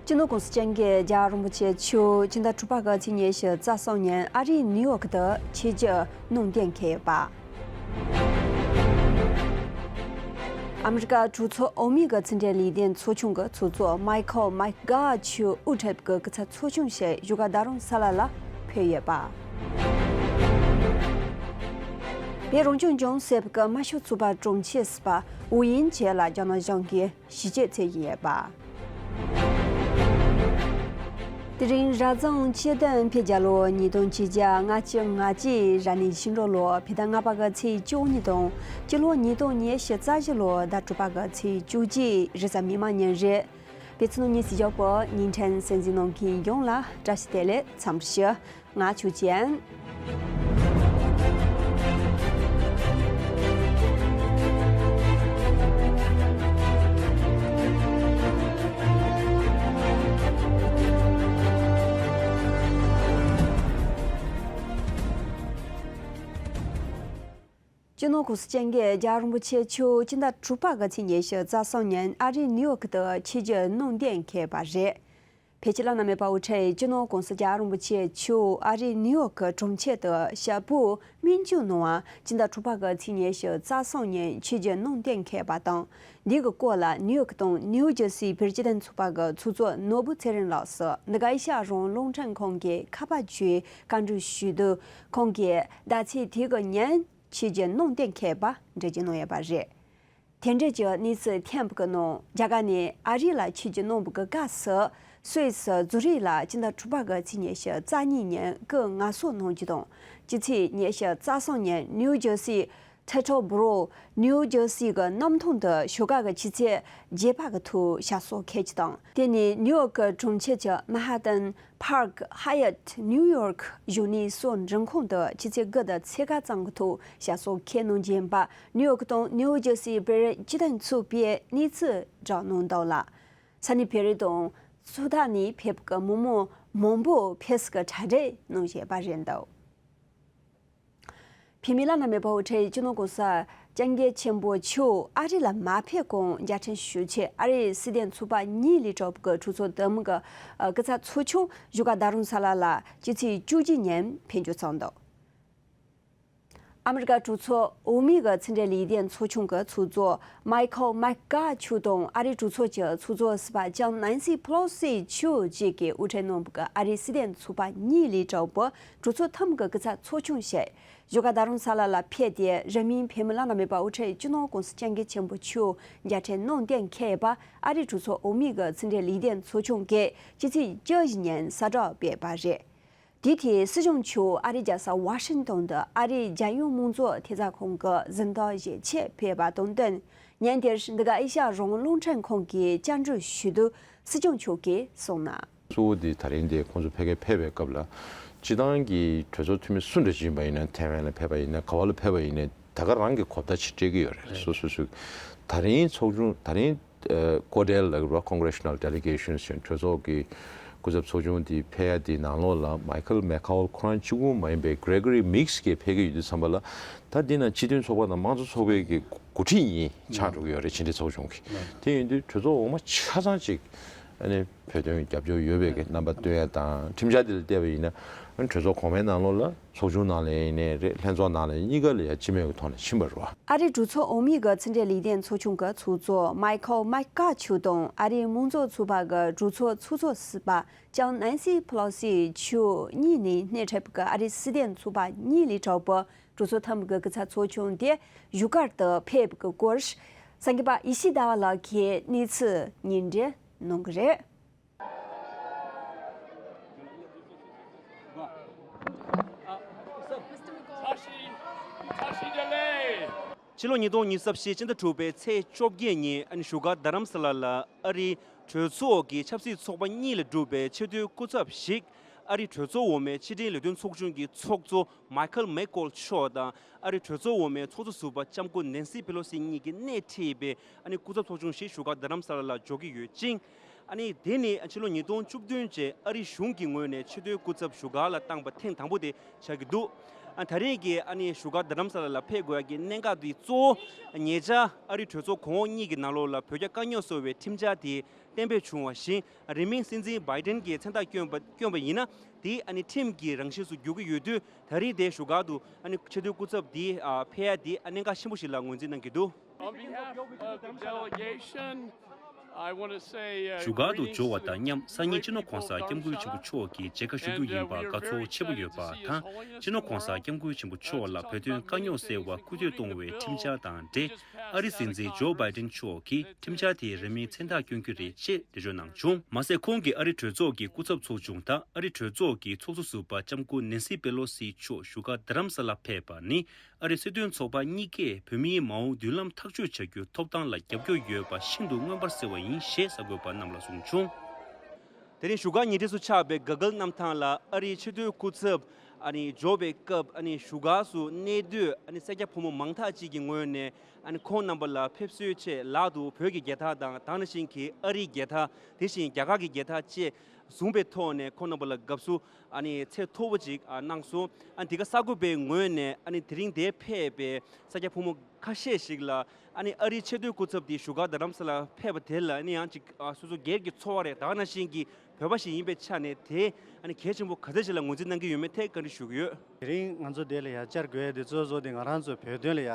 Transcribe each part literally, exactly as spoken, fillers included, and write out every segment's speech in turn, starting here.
སྤྱི་ནོར་ྋགོང་ས་ལྕགས་མཁར་རྒྱལ་བ་རིན་པོ་ཆེ་མཆོག་ཕྱི་ཟླ་དྲུག་པ་གི་ཚེས་ཉི་ཤུ་རྩ་གསུམ་ཉིན་ཨ་རིའི་ནིའུ་ཡོག་ཏུ་ཆིབས་བསྒྱུར་གནང་གཏན་འཁེལ་ཡོད་པ། ཨ་མི་རི་ཀ་གྲོས་ཚོགས་འོག་མའི་གི་ཕྱི་འབྲེལ་ལས་དོན་ཚོགས་ཆུང་གི་ཚོགས་གཙོ་མའི་ཁལ་མེག་གྷར་མཆོག་དབུ་ཁྲིད་ཀྱི་སྐུ་ཚབ་ཚོགས་ཆུང་ཞིག་བཞུགས་སྒར་རྡ་རམ་ས་ལ་ལ་ཕེབས་ཡོད་པ། བོད་རང་སྐྱོང་ལྗོངས་སུ་ཕེབས་པའི་དམར་ཤོག་ཚོགས་པའི་དྲུང་ཆེ་ཟུར་པ་ཝུའུ་དབྱིང་ཇེ་ལགས་རྒྱ་ནག་གཞུང་གིས་ཞི་བྱེད་བྱས་ཡོད་པ། དེ་རིང་རབ་བྱུང་སྤྱི་ཟླ་བརྒྱད་པའི་ལོ་ཉིས་སྟོང་ཆིག་བརྒྱ་ལྔ་བཅུ་ང་གཅིག་རབ་གནས་ཤིང་འབྲུག་ལོ་ཕྱི་ཟླ་ལྔ་པ་གི་ཚེས་བཅུ་གཉིས་དང་སྤྱི་ལོ་ཉིས་སྟོང་ཉི་ཤུ་རྩ་བཞི་ལོ་ཟླ་དྲུག་པ་གི་ཚེས་བཅུ་གཅིག་རེས་གཟའ་མིག་དམར་ཉིན་རེད། དེ་ཚོ་ནང་ཉིན་སྲིད་སྐྱོང་པོ་ཉིན་ཕྲན་གསན་གཟིགས་གནང་མཁན་ཡོངས་ལ་བཀྲ་ཤིས་བདེ་ལེགས་འཚམས་ཞུ། ང་ཆོས་ཅན། སྤྱི་ནོར་ྋགོང་ས་ལྕགས་མཁར་རྒྱལ་བ་རིན་པོ་ཆེ་མཆོག་ཕྱི་ཟླ་དྲུག་པ་གི་ཚེས་ཉི་ཤུ་རྩ་གསུམ་ཉིན་ཨ་རིའི་ནིའུ་ཡོག་ཏུ་ཆིབས་བསྒྱུར་གནང་གཏན་འཁེལ་བ་རེད། བོད་ཀྱི་བླ་ན་མེད་པ་དབུ་ཁྲིད་སྤྱི་ནོར་ྋགོང་ས་རྒྱལ་བ་རིན་པོ་ཆེ་མཆོག་ཨ་རིའི་ནིའུ་ཡོག་གི་དྲུང་ཆེ་དུ་ཞབས་པུ་སྨན་བཅོས་གནང་བ་ཕྱི་ཟླ་དྲུག་པ་གི་ཚེས་ཉི་ཤུ་རྩ་གསུམ་ཉིན་ཆིབས་བསྒྱུར་གནང་གཏན་འཁེལ་བ་དང་། འདི་གི་སྐོར་ལ་ནིའུ་ཡོག་དང་ནིའུ་ཇར་སི་བོད་སྤྱི་མཐུན་ཚོགས་པ་གི་ཚོགས་གཙོ་ནོར་བུ་ཚེ་རིང་ལགས་སུ་འདི་ག་ཨེ་ཤ་ཡ་རང་དབང་རླུང་འཕྲིན་ཁང་གི་ཁ་པར་བརྒྱུད་བཀའ་འདྲི་ཞུས་དུས། ཁོང་གིས་ཟླ་ཚེས་དེ་གི་ཉིན་ཆིབས་བསྒྱུར་གནང་གཏན་འཁེལ་བ་འགྲེལ་བརྗོད་གནང་ཡོད་པ་རེད། དེ་འབྲེལ་གྱི་གནས་ཚུལ་ཐོན་པའི་ནང་རྒྱ་གར་ནས་ཨ་རི་ལ་ཆིབས་བསྒྱུར་གནང་བའི་སྐབས་སུ་སུད་སི་ཛུ་རིག་ལ་ཕྱི་ཟླ་དྲུག་པ་གི་ཚེས་ཉི་ཤུ་རྩ་གཉིས་ཉིན་སྐུ་ངལ་གསོ་གནང་རྒྱུ་དང་། སྤྱི་ཚེས་ཉི་ཤུ་རྩ་གསུམ་ཉིན་ནིའུ་ཇར་སི་ཊར་ཊལ་བྷོ་རོ། ནིའུ་ཇར་སི་གི་གནམ་ཐང་དུ་བཞུགས་སྒར་གྱི་ཕྱི་ཚེས་བརྒྱད་པ་གི་ཐོག་ཞབས་སོར་འཁོད་རྒྱུ་དང་། དེ་ནས་ནིའུ་ཡོག་གི་གྲོང་ཁྱེར་གྱི་མན་ཧ་ཏན་པཱརྐ་ཧ་ཡ་ཊི་ནིའུ་ཡོག་གཞུང་གནས་སོགས་མགྲོན་ཁང་དུ་ཕྱི་ཚེས་དགུ་དང་ཚེས་ཁ་ཙམ་གྱི་ཐོག་ཞབས་སོར་འཁོད་གནང་རྒྱུ་ཡིན་པ་ནིའུ་ཡོག་དང་ནིའུ་ཇར་སི་བོད་རིགས་སྤྱི་མཐུན་ཚོགས་པས་གནས་ཚུལ་བསྒྲགས་གནང་འདུག་ལ། ས་གནས་བོད་རིགས་དང་ཕྱོགས་མཐའ་ནས་ཕེབས་པའི་མི་མང་མང་པོ་ཕེབས་སའི་གྲ་སྒྲིག་གནང་བཞིན་པ་རེད་འདུག་བོད་མིའི་བླ་ན་མེད་པ་དབུ་ཁྲིད་སྤྱི་ནོར་ྋགོང་ས་ལྕགས་མཁར་ཆེན་པོ་མཆོག་ཨ་རི་ལ་མ་ཕེབས་གོང་མཇལ་འཕྲད་ཞུ་ཆེད་ཨ་རིའི་སྲིད་དོན་ཚོགས་པ་གཉིས་ལས་གྲུབ་པའི་གྲོས་ཚོགས་འདེམས་ཀྱི་སྐུ་ཚབ་ཚོགས་ཆུང་བཞུགས་སྒར་རྡ་རམ་ས་ལ་ལ་སྤྱི་ཚེས་བཅུ་གཅིག་ཉིན་ཕེབས་འབྱོར་ཚར་འདུག་ཨ་མི་རི་ཀ་གྲོས་ཚོགས་འོག་མའི་གི་ཕྱི་འབྲེལ་ལས་དོན་ཚོགས་ཆུང་གི་ཚོགས་གཙོ་མའི་ཁལ་མེག་གྷར་མཆོག་དང་ཨ་རིའི་གྲོས་ཚོགས་ཀྱི་ཚོགས་གཙོ་ཟུར་པ་ལྕམ་ནན་སི་ཕེ་ལོ་སི་མཆོག་བཅས་ཀྱིས་དབུ་ཁྲིད་གནང་བའི་གི་ཨ་རིའི་སྲིད་དོན་ཚོགས་པ་གཉིས་ལས་གྲུབ་པའི་གྲོས་ཚོགས་ཐེངས་གི་སྐུ་ཚབ་ཚོགས་ཆུང་ཞིག་བཞུགས་སྒར་རྡ་རམ་ས་ལ་ལ་ཕེབས་ཏེ་རིང་མིན་བོད་མི་བླ་ན་མེད་པ་དབུ་ཁྲིད་སྤྱི་ནོར་ྋགོང་ས་ལྕགས་མཁར་ཆེན་པོ་མཆོག་མཇལ་འཕྲད་གནང་གཏན་འཁེལ་བ་ཨ་རིའི་གྲོས་ཚོགས་འོག་མའི་གི་ཕྱི་འབྲེལ་ལས་དོན་ཚོགས་ཆུང་གིས་སྤྱི་ཚེས་བཅུ་བཞི་ཉིན་གསལ་བསྒྲགས་སྤེལ་བ་རེད། དེའི་ཐད་སྲིད་སྐྱོང་མཆོག་ཨ་རིའི་རྒྱལ་ས་ཝ་ཤིང་ཏོན་དུ་ཨ་རིའི་རྒྱལ་ཡོངས་དམངས་གཙོ་ཐོབ་ཐང་ཁང་གི་གཟེངས་རྟགས་བཞེས་ཆེད་ཕེབས་པ་དང་བསྟུན། ཉིན་དེར་འདི་ག་ཨེ་ཤ་ཡ་རང་དབང་རླུང་འཕྲིན་ཁང་གིས་བཅར་འདྲི་ཞུས་དུས་སྲིད་སྐྱོང་མཆོག་གིས་གསུངས་ན། གཙོ་བོ་དེ་ད་རིང་དེ་ཁོང་ཚོ་ཕ་གིར་ཕེབས་པའི་སྐབས་ལ་སྤྱི་བཏང་གི་གྲོས་ཚོགས་འཐུས་མི་སུ་འདྲ་ཞིག་ཡིན་པ་ཡིན་ན། ཐའེ་ཝན་ལ་ཕེབས་པ་ཡིན་ན། ག་བ་ལ་ཕེབས་པ་ཡིན་ན། ད་ག་རང་གི་གོ་བརྡ་ཅིག་སྤྲད་ཀྱི་ཡོད་རེད། སོ་སོ་སོའི་ད་རིང་ཚོགས་ཆུང་ད་རིང་ཨ་ཀོ་ཌེལ་ལ་ར་Congressional Delegations ཞེས་གྲོས་ཚོགས་ཀྱི་སྐུ་ཚབ་ཚོགས་ཆུང་དེ་ཕེབས་ཡ་དེའི་ནང་ལོགས་ལ་མའི་ཁལ་མེག་གྷར་ཁོ་རང་གཅིག་པུ་མ་ཡིན་པའི་གྷི་རེ་གྷོ་རི་མིག་སི་གིས་ཕེབས་ཀྱི་ཡོད་དུས་ཙམ་པ་ལ། ད་འདི་ན་སྤྱི་མཐུན་ཚོགས་པ་དང་དམངས་གཙོ་ཚོགས་པའི་གི་འགོ་ཁྲིད་གཉིས་ཆགས་འགྲོ་གི་ཡོད་རེད། ཕྱི་འབྲེལ་ཚོགས་ཆུང་གི། དེ་ཡིན་དུས་གྲོས་ཚོགས་འོག་མ་ཆ་ཚང་ཅིག་ཨ་ནི་བོད་དོན་རྒྱབ་སྐྱོར་ཡོད་པའི་གི་རྣམ་པ་སྟོན་ཡ་དང་། ཁྲིམས་འཆར་དེ་ལ་བལྟས་པ་ཡིན་ན་གྲོས་ཚོགས་གོང་མའི་ནང་ལོགས་ལ་ཚོགས་ཆུང་ནང་ལ་ཡིན་ནའི་རེད། ལྷན་ཚོགས་ནང་ལ་ཡིན་ནའི་གཉིས་ཀ་ལ་ཡ་སྤྱི་མོས་ཀྱི་ཐོག་ནས་ཕྱིན་པ་རེད་བ། ཨ་རིའི་གྲོས་ཚོགས་འོག་མའི་གི་ཕྱི་འབྲེལ་ལས་དོན་ཚོགས་ཆུང་གི་ཚོགས་གཙོ་མའི་ཁལ་མེག་གྷར་མཆོག་དང་ཨ་རིའི་དམངས་གཙོ་ཚོགས་པ་གི་གྲོས་ཚོགས་ཚོགས་གཙོ་ཟུར་པ་ལྕམ་ནན་སི་ཕེ་ལོ་སི་མཆོག་གཉིས་ནས་སྣེ་ཁྲིད་པའི་གི་ཨ་རིའི་སྲིད་དོན་ཚོགས་པ་གཉིས་ལས་གྲུབ་པའི་གྲོས་ཚོགས་ཐེངས་མ་གི་སྐུ་ཚབ་ཚོགས་ཆུང་དེ་བཞུགས་སྒར་དུ་ཕེབས་པའི་གི་སྐོར་གསར་འགོད་པ་ཡེ་ཤེས་ཟླ་བ་ལགས་ཀྱིས་གནས་ཚུལ་སྙན་སྒྲོན་གནང་གི་རེད། ཕྱི་ལོ་ཉིས་སྟོང་ཉི་ཤུ་རྩ་བཞི་སྤྱི་ཟླ་དྲུག་པའི་ཚེས་བཅོ་བརྒྱད་ཉིན་ཨ་ནི་བཞུགས་སྒར་རྡ་རམ་ས་ལ་ལ་ཨ་རིའི་གྲོས་ཚོགས་ཀྱི་ཆབ་སྲིད་ཚོགས་པ་གཉིས་ལས་གྲུབ་པའི་ཆེས་མཐོའི་སྐུ་ཚབ་ཞིག་ཨ་རིའི་གྲོས་ཚོགས་འོག་མའི་ཕྱི་འབྲེལ་ལས་དོན་ཚོགས་ཆུང་གི་ཚོགས་གཙོ་མའི་ཁལ་མེག་གྷར་མཆོག་དང་། ཨ་རིའི་གྲོས་ཚོགས་འོག་མའི་ཚོགས་གཙོ་ཟུར་པ་ལྕམ་སྐུ་ནན་སི་ཕེ་ལོ་སི་གཉིས་ཀྱིས་སྣེ་ཁྲིད་པའི་ཨ་ནི་སྐུ་ཚབ་ཚོགས་ཆུང་ཞིག་བཞུགས་སྒར་རྡ་རམ་ས་ལ་ལ་འབྱོར་གྱི་ཡོད་ཅིང་། ཨ་ནི་དེ་ནི་ཕྱི་ལོ་ཉིས་སྟོང་བཅུ་བདུན་རྗེས་ཨ་རིའི་གཞུང་གི་ངོས་ནས་ཆེས་མཐོའི་སྐུ་ཚབ་བཞུགས་སྒར་ལ་བཏང་པ་ཐེངས་དང་པོ་དེ་ཆགས་ཀྱི་འདུག་ཨ། ད་རེས་ཀྱི་ཨ་ནི་བཞུགས་སྒར་རྡ་རམ་ས་ལ་ལ་ཕེབས་དགོས་ཡ་གི་གནད་འགག་དེ་གཙོ་བོ་ཉེ་ཆར་ཨ་རིའི་གྲོས་ཚོགས་གོང་འོག་གཉིས་ཀྱི་ནང་ལོགས་ལ་བོད་རྒྱ་དཀའ་རྙོག་བཟོ་བའི་ཁྲིམས་འཆར་དེ་གཏན་འབེབས་བྱུང་བ་བཞིན། རིང་མིན་སྲིད་འཛིན་བྷའི་ཏན་གྱིས་མཚན་རྟགས་བསྐྱོན་པ་བསྐྱོན་པ་ཡིན་ན། དེ་ཨ་ནི་ཁྲིམས་ཀྱི་རང་བཞིན་སུ་འགྱུར་གྱི་ཡོད་དུས། ད་རེས་དེ་བཞུགས་སྒར་དུ་ཨ་ནི་ཆེས་མཐོའི་སྐུ་ཚབ་དེ་ཨ་ཕེབས་ཡ་དེ་ཨ་གནད་འགག་ཆེན་པོ་ཞིག་ལ་ངོས་འཛིན་གནང་གི་འདུག On behalf of the delegation, I want to say, uh, བཞུགས་སྒར་དུ་འབྱོར་བ་དང་མཉམ། སང་ཉིན་སྤྱི་ནོར་གོང་ས་སྐྱབས་མགོན་ཆེན་པོ་མཆོག་གི་མཇལ་ཁ་ཞུ་རྒྱུ་ཡིན་པར་དགའ་ཚོར་ཆེན་པོ་ཡོད་པ་དང་། སྤྱི་ནོར་གོང་ས་སྐྱབས་མགོན་ཆེན་པོ་མཆོག་ལ་བོད་དོན་དཀའ་རྙོག་སེལ་བར་སྐུལ་འདེད་གཏོང་བའི་ཁྲིམས་འཆར་དང་འབྲེལ། ཨ་རིའི་སྲིད་འཛིན་ཇོ་བྷའི་ཏིན་མཆོག་གིས་ཁྲིམས་འཆར་དེའི་རིང་མིན་མཚན་རྟགས་བསྐྱོན་གྱི་རེད་ཅེས་འགྲེལ་བརྗོད་གནང་བྱུང་། མ་ཟད། ཁོང་གིས་ཨ་རིའི་གྲོས་ཚོགས་ཀྱི་སྐུ་ཚབ་ཚོགས་ཆུང་དང་ཨ་རིའི་གྲོས་ཚོགས་ཀྱི་ཚོགས་གཙོ་ཟུར་པ་ལྕམ་སྐུ་ནེན་སི་པེ་ལོ་སི་མཆོག་བཞུགས་སྒར་རྡ་རམ་ས་ལ་ཕེབས་པ་ནི། ཨ་རིའི་སྲིད་དོན་ཚོགས་པ་གཉིས་ཀས་བོད་མིའི་མ་འོངས་མདུན་ལམ་ཐག་གཅོད་བྱ་རྒྱུའི་ཐོབ་ཐང་ལ་རྒྱབ་སྐྱོར་ཡོད་པ་ཤིན་ཏུ་མངོན་པར་གསལ་བ་ཡིན་ཞེས་གསར་འགོད་པ་རྣམས་ལ་གསུངས་བྱུང་། དེ་རིང་བཞུགས་སྒར་ཉེ་འཁྲིས་སུ་ཆགས་པའི་ག་གལ་གནམ་ཐང་ལ་ཨ་རིའི་ཆེས་མཐོའི་སྐུ་ཚབ་ཨ་ནི་འབྱོར་བའི་སྐབས། ཨ་ནི་བཞུགས་སྒར་སུ་གནས་སྡོད་ཨ་ནི་སེར་སྐྱ་ཕོ་མོ་མང་དག་ཅིག་གི་ངོས་ནས། ཨ་ནི་ཁོང་རྣམ་པ་ལ་ཕེབས་བསུའི་ཆེད་ལག་ཏུ་བོད་ཀྱི་རྒྱལ་དར་དང་། དེ་ནང་བཞིན་གྱི་ཨ་རིའི་རྒྱལ་དར། དེ་བཞིན་རྒྱ་གར་གྱི་རྒྱལ་དར་བཅས་བཟུང་པའི་ཐོག་ནས། ཁོང་རྣམ་པ་ལ་དགའ་བསུ་ཨ་ནི་ཚད་མཐོ་པོ་ཅིག་ཨ་གནང་སོང་། ཨ་ནི་འདི་ག་གསར་འགོད་པའི་ངོས་ནས་ཨ་ནི་དེ་རིང་འདིར་ཕེབས་པའི་ས་སྐྱ་ཕོ་མོ་ཁ་ཤས་ཤིག་ལ། ཨ་ནི་ཨ་རིའི་ཆེས་མཐོའི་སྐུ་ཚབ་དེ་བཞུགས་སྒར་རྡ་རམ་ས་ལ་ཕེབས་པ་དེ་ལ་ཨ་ནི་ཡང་ཅིག་ཨ་སོ་སོ་སྒེར་གྱི་ཚོར་བ་རེད། ད་ག་ནང་བཞིན་གྱི་བོད་པ་ཞིག་ཡིན་པའི་ཆ་ནས་དེ་ཨ་ནི་གལ་ཆེན་པོ་ག་ཚོད་ཞིག་ལ་ངོས་འཛིན་གནང་གི་ཡོད་མེད་ཐད་བཀའ་འདྲི་ཞུ་གི་ཡོད། དེ་རིང་ང་ཚོ་འདི་ལ་ཡར་བཅར་དགོས་ཡ་དེ་གཙོ་བོ་དེ་ང་རང་ཚོ་བོད་དོན་ལ་ཡ་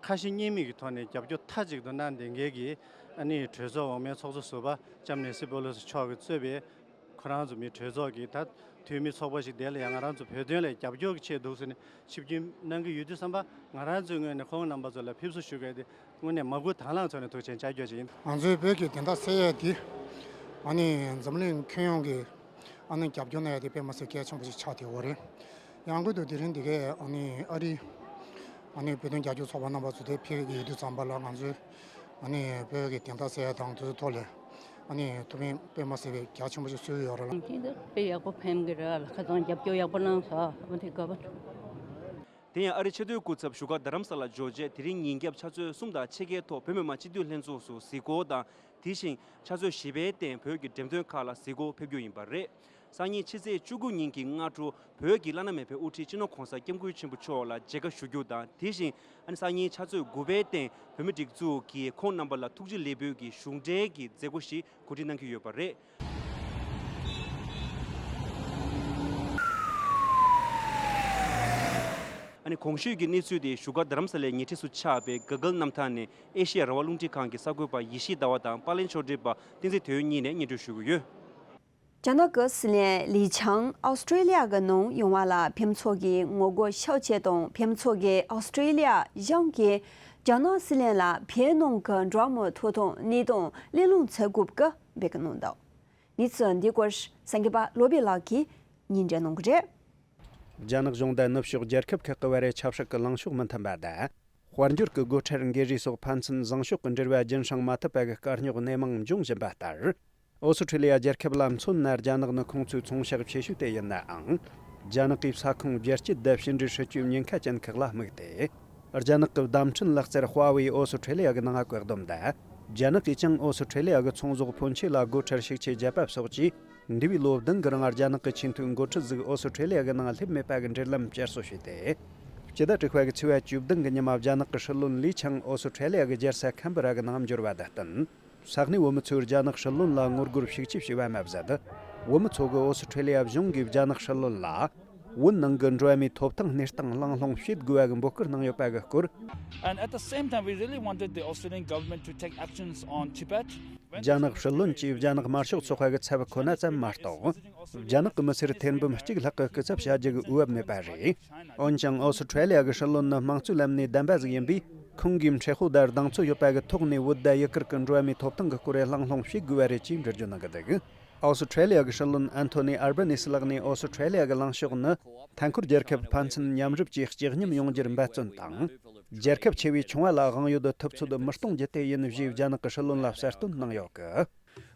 ཁ་ཞེ་གཉིས་མེད་ཀྱི་ཐོག་ནས་རྒྱབ་སྐྱོར་མཐའ་གཅིག་ཏུ་གནང་བསྡད་མཁན་གྱི་ཨ་ནི་གྲོས་ཚོགས་འོག་མའི་ཚོགས་གཙོ་ཟུར་པ་ལྕམ་ནེན་སི་པེ་ལོ་སི་མཆོག་གིས་གཙོས་པའི་ཁོ་རང་ཚོ་མི་གྲོས་ཚོགས་ཀྱི་ད་འཐུས་མི་ཚོགས་པ་ཞིག་དེ་ལ་ཡང་ང་རང་ཚོ་བོད་དོན་ལ་རྒྱབ་སྐྱོར་གྱི་ཆེད་འདུག་ཟེར་ནས་ཆིབས་བསྒྱུར་གནང་གི་ཡོད་དུས་ཙམ་པ། ང་རང་ཚོའི་ངོས་ནས་ཁོང་རྣམ་པ་ཚོ་ལ་ཕེབས་བསུ་ཞུ་དགོས་དེ་དངོས་གནས་མ་བསྐུལ་དང་བླངས་ཚོགས་ནས་ཐུགས་རྗེ་ཆེ་ཞུ་རྒྱུ་ཡིན། ང་ཚོའི་བོད་ཀྱི་བདེན་མཐའ་གསལ་ཡས་དེ་ཨ་ནི་འཛམ་གླིང་ཁྱོན་ཡོངས་ཀྱི་ཨ་ནི་རྒྱབ་སྐྱོར་གནང་ཡས་དེ་དཔེ་མ་སྲིད་གལ་ཆེན་པོ་ཞིག་ཆགས་བསྡད་ཡོད་རེད། ཡང་སྒོས་དུ་དེ་རིང་འདི་གའི་ཨ་ནི་ཨ་རི་ཨ་ནི་བོད་དོན་རྒྱབ་སྐྱོར་ཚོགས་པ་རྣམ་པ་ཚོ་དེ་ཕེབས་ཀྱི་ཡོད་དུས་ཙམ་པ་ལ། ང་ཚོའི་ཨ་ནི་བོད་ཀྱི་བདེན་མཐའ་གསལ་ཡ་དང་དེ་ཚོའི་ཐོག་ལ་ཨ་ནི་ཐུགས་ཕན་དཔེ་མ་སྲིད་པའི་རྒྱ་ཆེན་པོ་ཞིག་གསོས་ཡོད་རེད་ལ། དེ་འདི་དཔེ་ཡག་པོ་ཕན་གྱི་རེད་ལ། ཁ་སང་རྒྱབ་སྐྱོར་ཡག་པོ་གནང་སོང་། ཨ་དེ་དགའ་པོ། དེ་ཡང་ཨ་རི་ཆེས་མཐོའི་སྐུ་ཚབ་བཞུགས་སྒར་རྡ་རམ་ས་ལ་འབྱོར་རྗེས། དེ་རིང་ཉིན་རྒྱབ་ཆུ་ཚོད་གསུམ་དང་ཕྱེད་ཀའི་ཐོག་བོད་མི་མང་སྤྱི་འཐུས་ལྷན་ཚོགས་སུ་གཟིགས་སྐོར་དང་། དེ་བཞིན་ཆུ་ཚོད་བཞི་པའི་སྟེང་བོད་ཀྱི་འགྲེམས་སྟོན་ཁག་ལ་གཟིགས་སྐོར་ཕེབས་རྒྱུ་ཡིན་པ་རེད། སང་ཉིན་ཕྱི་ཚེས་བཅུ་དགུ་ཉིན་གྱི་སྔ་དྲོ་བོད་ཀྱི་བླ་ན་མེད་པའི་དབུ་ཁྲིད་སྤྱི་ནོར་གོང་ས་སྐྱབས་མགོན་ཆེན་པོ་མཆོག་ལ་མཇལ་ཁ་ཞུ་རྒྱུ་དང་། དེ་བཞིན་ཨ་ནི་སང་ཉིན་ཆུ་ཚོད་དགུ་པའི་སྟེང་བོད་མིའི་སྒྲིག་འཛུགས་ཀྱིས་ཁོང་རྣམ་པ་ལ་ཐུགས་རྗེ་ལེགས་འབུལ་གྱི་གཞུང་འབྲེལ་གྱི་མཛད་སྒོ་ཞིག་གོ་སྒྲིག་གནང་གི་ཡོད་པ་རེད། ཨ་ནི་གོང་ཞུས་ཀྱི་གནས་ཚུལ་དེ་བཞུགས་སྒར་རྡ་རམ་ས་ལའི་ཉེ་འཁྲིས་སུ་ཆགས་པའི་ག་གལ་གནམ་ཐང་ནས་ཨེ་ཤེ་ཡ་རང་དབང་རླུང་འཕྲིན་ཁང་གི་གསར་འགོད་པ་ཡེ་ཤེས་ཟླ་བ་དང་པར་ལེན་ཕྱོགས་སྒྲིག་པ་བསྟན་འཛིན་དོན་གཉིས་ནས་སྙན་སྒྲོན་ཞུ་གི་ཡོད། རྒྱ་ནག་གི་སྲིད་བློན་ལི་ཆང་ཨོ་སི་ཀྲེ་ལི་ཡ་གི་ནང་ཡོང་བ་ལ་ཕེབས་ཚོགས་ཀྱིས་ངོ་རྒོལ་ཤུགས་ཆེ་དང་། ཕེབས་ཚོགས་ཀྱིས་ཨོ་སི་ཀྲེ་ལི་ཡ་གཞུང་གིས་རྒྱ་ནག་སྲིད་བློན་ལ་བོད་ནང་གི་འགྲོ་བ་མིའི་ཐོབ་ཐང་གནས་སྟངས་གླེང་སློང་བྱེད་དགོས་སྐོར་འབོད་སྐུལ་གནང་འདུག་གནས་ཚུལ་འདི་སྐོར་གསར་འགོད་པ་བློ་བྷེ་ལགས་ཀྱིས་སྙན་སྒྲོན་གནང་གི་རེད། རྒྱ་ནག་གཞུང་དང་ནུབ་ཕྱོགས་རྒྱལ་ཁབ་ཁག་གི་བར་ཆབ་སྲིད་ཀྱི་ལངས་ཕྱོགས་མི་མཐུན་པ་དང་། དཔལ་འབྱོར་གྱི་སྒོ་ཁྲལ་འགན་འཁྲི་སོགས་ཕན་ཚུན་བཟང་ཕྱོགས་ཀྱི་འབྲེལ་བ་རྒྱུན་བསྲིང་མ་ཐུབ་པ་གི་དཀའ་རྙོག་ནད་མང་འབྱུང་བཞིན་པ་ལྟར། ཨོ་སི་ཁྲེ་ལི་ཡ་རྒྱལ་ཁབ་ལ་མཚོན་ན། རྒྱ་ནག་ནི་ཁོང་ཚོའི་ཚོང་ཤག་ཆེ་ཤོས་དེ་ཡིན་ནའང་། རྒྱ་ནག་གིས་ས་ཁོངས་རྒྱ་སྐྱེད་དང་ཕྱི་འབྲེལ་སྲིད་ཇུས་ཉེན་ཁ་ཅན་ཁག་ལ་དམིགས་ཏེ། རྒྱ་ནག་གི་བརྡ་འཕྲིན་ལག་རྩལ་ཧྭ་ཝེ་ཡིས་ཨོ་སི་ཁྲེ་ལི་ཡ་གི་ནང་བཀག་སྡོམ་དང་། རྒྱ་ནག་གིས་ཀྱང་ཨོ་སི་ཁྲེ་ལི་ཡ་གི་ཚོང་ཟོག་ཕོན་ཆེ་ལ་སྒོ་ཁྲལ་ཤུགས་ཆེ་བརྒྱབ་པ་སོགས་ཀྱིས། འདས་པའི་ལོ་བདུན་གྱི་རིང་རྒྱ་ནག་གི་ཆེས་མཐོའི་འགོ་ཁྲིད་ཟིག་ཨོ་སི་ཁྲེ་ལི་ཡ་གི་ནང་སླེབས་མེད་པ་གི་འབྲེལ་ལམ་བསྐྱར་གསོ་བྱས་ཏེ། སྤྱི་ཟླ་དྲུག་པ་གི་ཚེས་པ་བཅུ་བདུན་གི་ཉི་མ་རྒྱ་ནག་གི་སྲིད་བློན་ལི་ཆང་ཨོ་སི་ཁྲེ་ལི་ཡ་གི་རྒྱལ་ས་ཁན་བྷི་ར་གི་ནང་འབྱོར་བ་དང་བསྟུན། ས་གནས་བོད་མི་ཚོས་རྒྱ་ནག་སྲིད་བློན་ལ་ངོ་རྒོལ་ཤུགས་ཆེ་བྱས་པ་མ་ཟད། བོད་མི་ཚོ་གིས་ཨོ་སི་ཁྲེ་ལི་ཡ་གཞུང་གིས་རྒྱ་ནག་སྲིད་བློན་ལ། བོད་ནང་གི་འགྲོ་བ་མིའི་ཐོབ་ཐང་གནས་སྟངས་གླེང་སློང་བྱེད་དགོས་པ་གི་འབོད་སྐུལ་གནང་ཡོད་པ་གི་སྐོར། And at the same time, we really wanted the Australian government to take actions on Tibet. རྒྱ་ནག་སྲིད་བློན་གྱིས་རྒྱ་ནག་དམར་ཤོག་ཚོགས་པ་གི་ཚབ་ཁོ་ན་ཙམ་མ་གཏོགས། རྒྱ་ནག་གི་མི་སེར་ཐེར་འབུམ་གཅིག་ལྷག་གི་སྐུ་ཚབ་བྱ་རྒྱུ་གི་འོས་བབ་མེད་པ་རེད། འོན་ཀྱང་ཨོ་སི་ཁྲེ་ལི་ཡ་གི་སྲིད་བློན་ནི་དམངས་གཙོའི་ལམ་ནས་བདམས་པ་ཟིག་ཡིན་པས། ཁོང་གིས་མཁྲེགས་པོ་དང་གདེང་ཚོད་ཡོད་པ་གི་ཐོག་ནས་བོད་དང་ཡུ་གུར་གྱི་འགྲོ་བ་མིའི་ཐོབ་ཐང་གི་སྐོར་གླེང་སློང་བྱེད་དགོས་པ་རེད་ཅེས་འགྲེལ་བརྗོད་གནང་གི་འདུག་ཨོ་སི་ཁྲེ་ལི་ཡ་གི་སྲིད་བློན་ཨན་ཐོ་ནི་ཨར་བ་ནི་སི་ལགས་ནས་ཨོ་སི་ཁྲེ་ལི་ཡ་གི་ལངས་ཕྱོགས་ནི། མཐའ་འཁོར་རྒྱལ་ཁབ་ཕན་ཚུན་མཉམ་རུབ་ཀྱིས་སྐྱེ་སྙོམས་ཡོང་རྒྱུར་འབད་བརྩོན་དང་། རྒྱལ་ཁབ་ཆེ་བས་ཆུང་བ་ལ་དབང་ཡོད་ཐུབ་ཚོད་མི་གཏོང་རྒྱུ་དེ་ཡིན་ཞེས་རྒྱ་ནག་གི་སྲིད་བློན་ལ་གསལ་སྟོན་གནང་ཡོད་གི།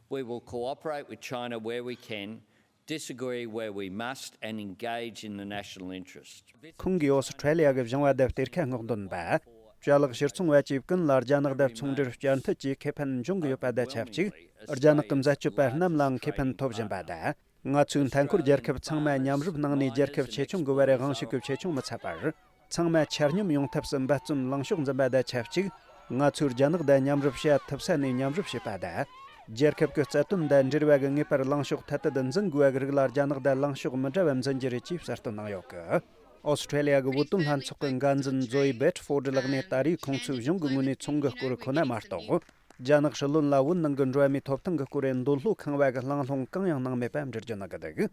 We will cooperate with China where we can, disagree where we must, and engage in the national interest. ཁོང་གིས་ཨོ་སི་ཁྲེ་ལི་ཡ་གི་བྱུང་བ་དེ་གཏེར་ཁ་སྔོག་འདོན་པ། ཅ་ལག་ཕྱིར་ཚོང་བ་བཅས་ཀུན་ལ་རྒྱ་ནག་དང་ཚོང་འབྲེལ་བསྐྱར་མཐུད་ཀྱིས་ཁེ་ཕན་འབྱུང་གི་ཡོད་པ་དང་ཆབས་ཅིག་རྒྱ་ནག་གི་འཛད་སྤྱོད་པ་རྣམས་ལའང་ཁེ་ཕན་ཐོབ་བཞིན་པ་དང་། ང་ཚོའི་མཐའ་འཁོར་རྒྱལ་ཁབ་ཚང་མ་མཉམ་རུབ་གནང་ནས། རྒྱལ་ཁབ་ཆེ་ཆུང་གི་བར་དབང་ཤུགས་ཀྱི་ཆེ་ཆུང་མི་འཚམ་པར། ཚང་མ་ཆ་སྙོམས་ཡོང་ཐབས་སུ་འབད་བརྩོན་ལངས་ཕྱོགས་འཛིན་པ་དང་ཆབས་ཅིག་ང་ཚོས་རྒྱ་ནག་དང་མཉམ་རུབ་བྱེད་ཐུབ་ས་ནས་མཉམ་རུབ་བྱེད་པ་དང་། རྒྱལ་ཁབ་ཀྱི་རྩ་དོན་དང་འབྲེལ་བ་གི་ངེས་པར་ལངས་ཕྱོགས་ཐད་དུ་འཛིན་དགོས་པ་གི་རིགས་ལ། རྒྱ་ནག་དང་ལངས་ཕྱོགས་མི་འདྲ་བ་འཛིན་རྒྱུ་རེད་ཅེས་གསལ་སྟོན་གནང་ཡོད་གི། ཨོ་སི་ཁྲེ་ལི་ཡ་གི་བོད་དོན་ལྷན་ཚོགས་ཀྱི་འགན་འཛིན་ཛོ་ཨི་བེད་ཧྥོར་ཌི་ལགས་ནས། ད་རེས་ཁོང་ཚོས་གཞུང་གི་ངོས་ནས་ཚོང་གི་སྐོར་ཁོ་ན་མ་གཏོགས། རྒྱ་ནག་སྲིད་བློན་ལ་བོད་ནང་གི་འགྲོ་བ་མིའི་ཐོབ་ཐང་གི་སྐོར་འདོད་བློ་ཁེངས་པ་གི་གླེང་སློང་གང་ཡང་གནང་མེད་པ་འགྲེལ་བརྗོད་གནང་གི་འདུག།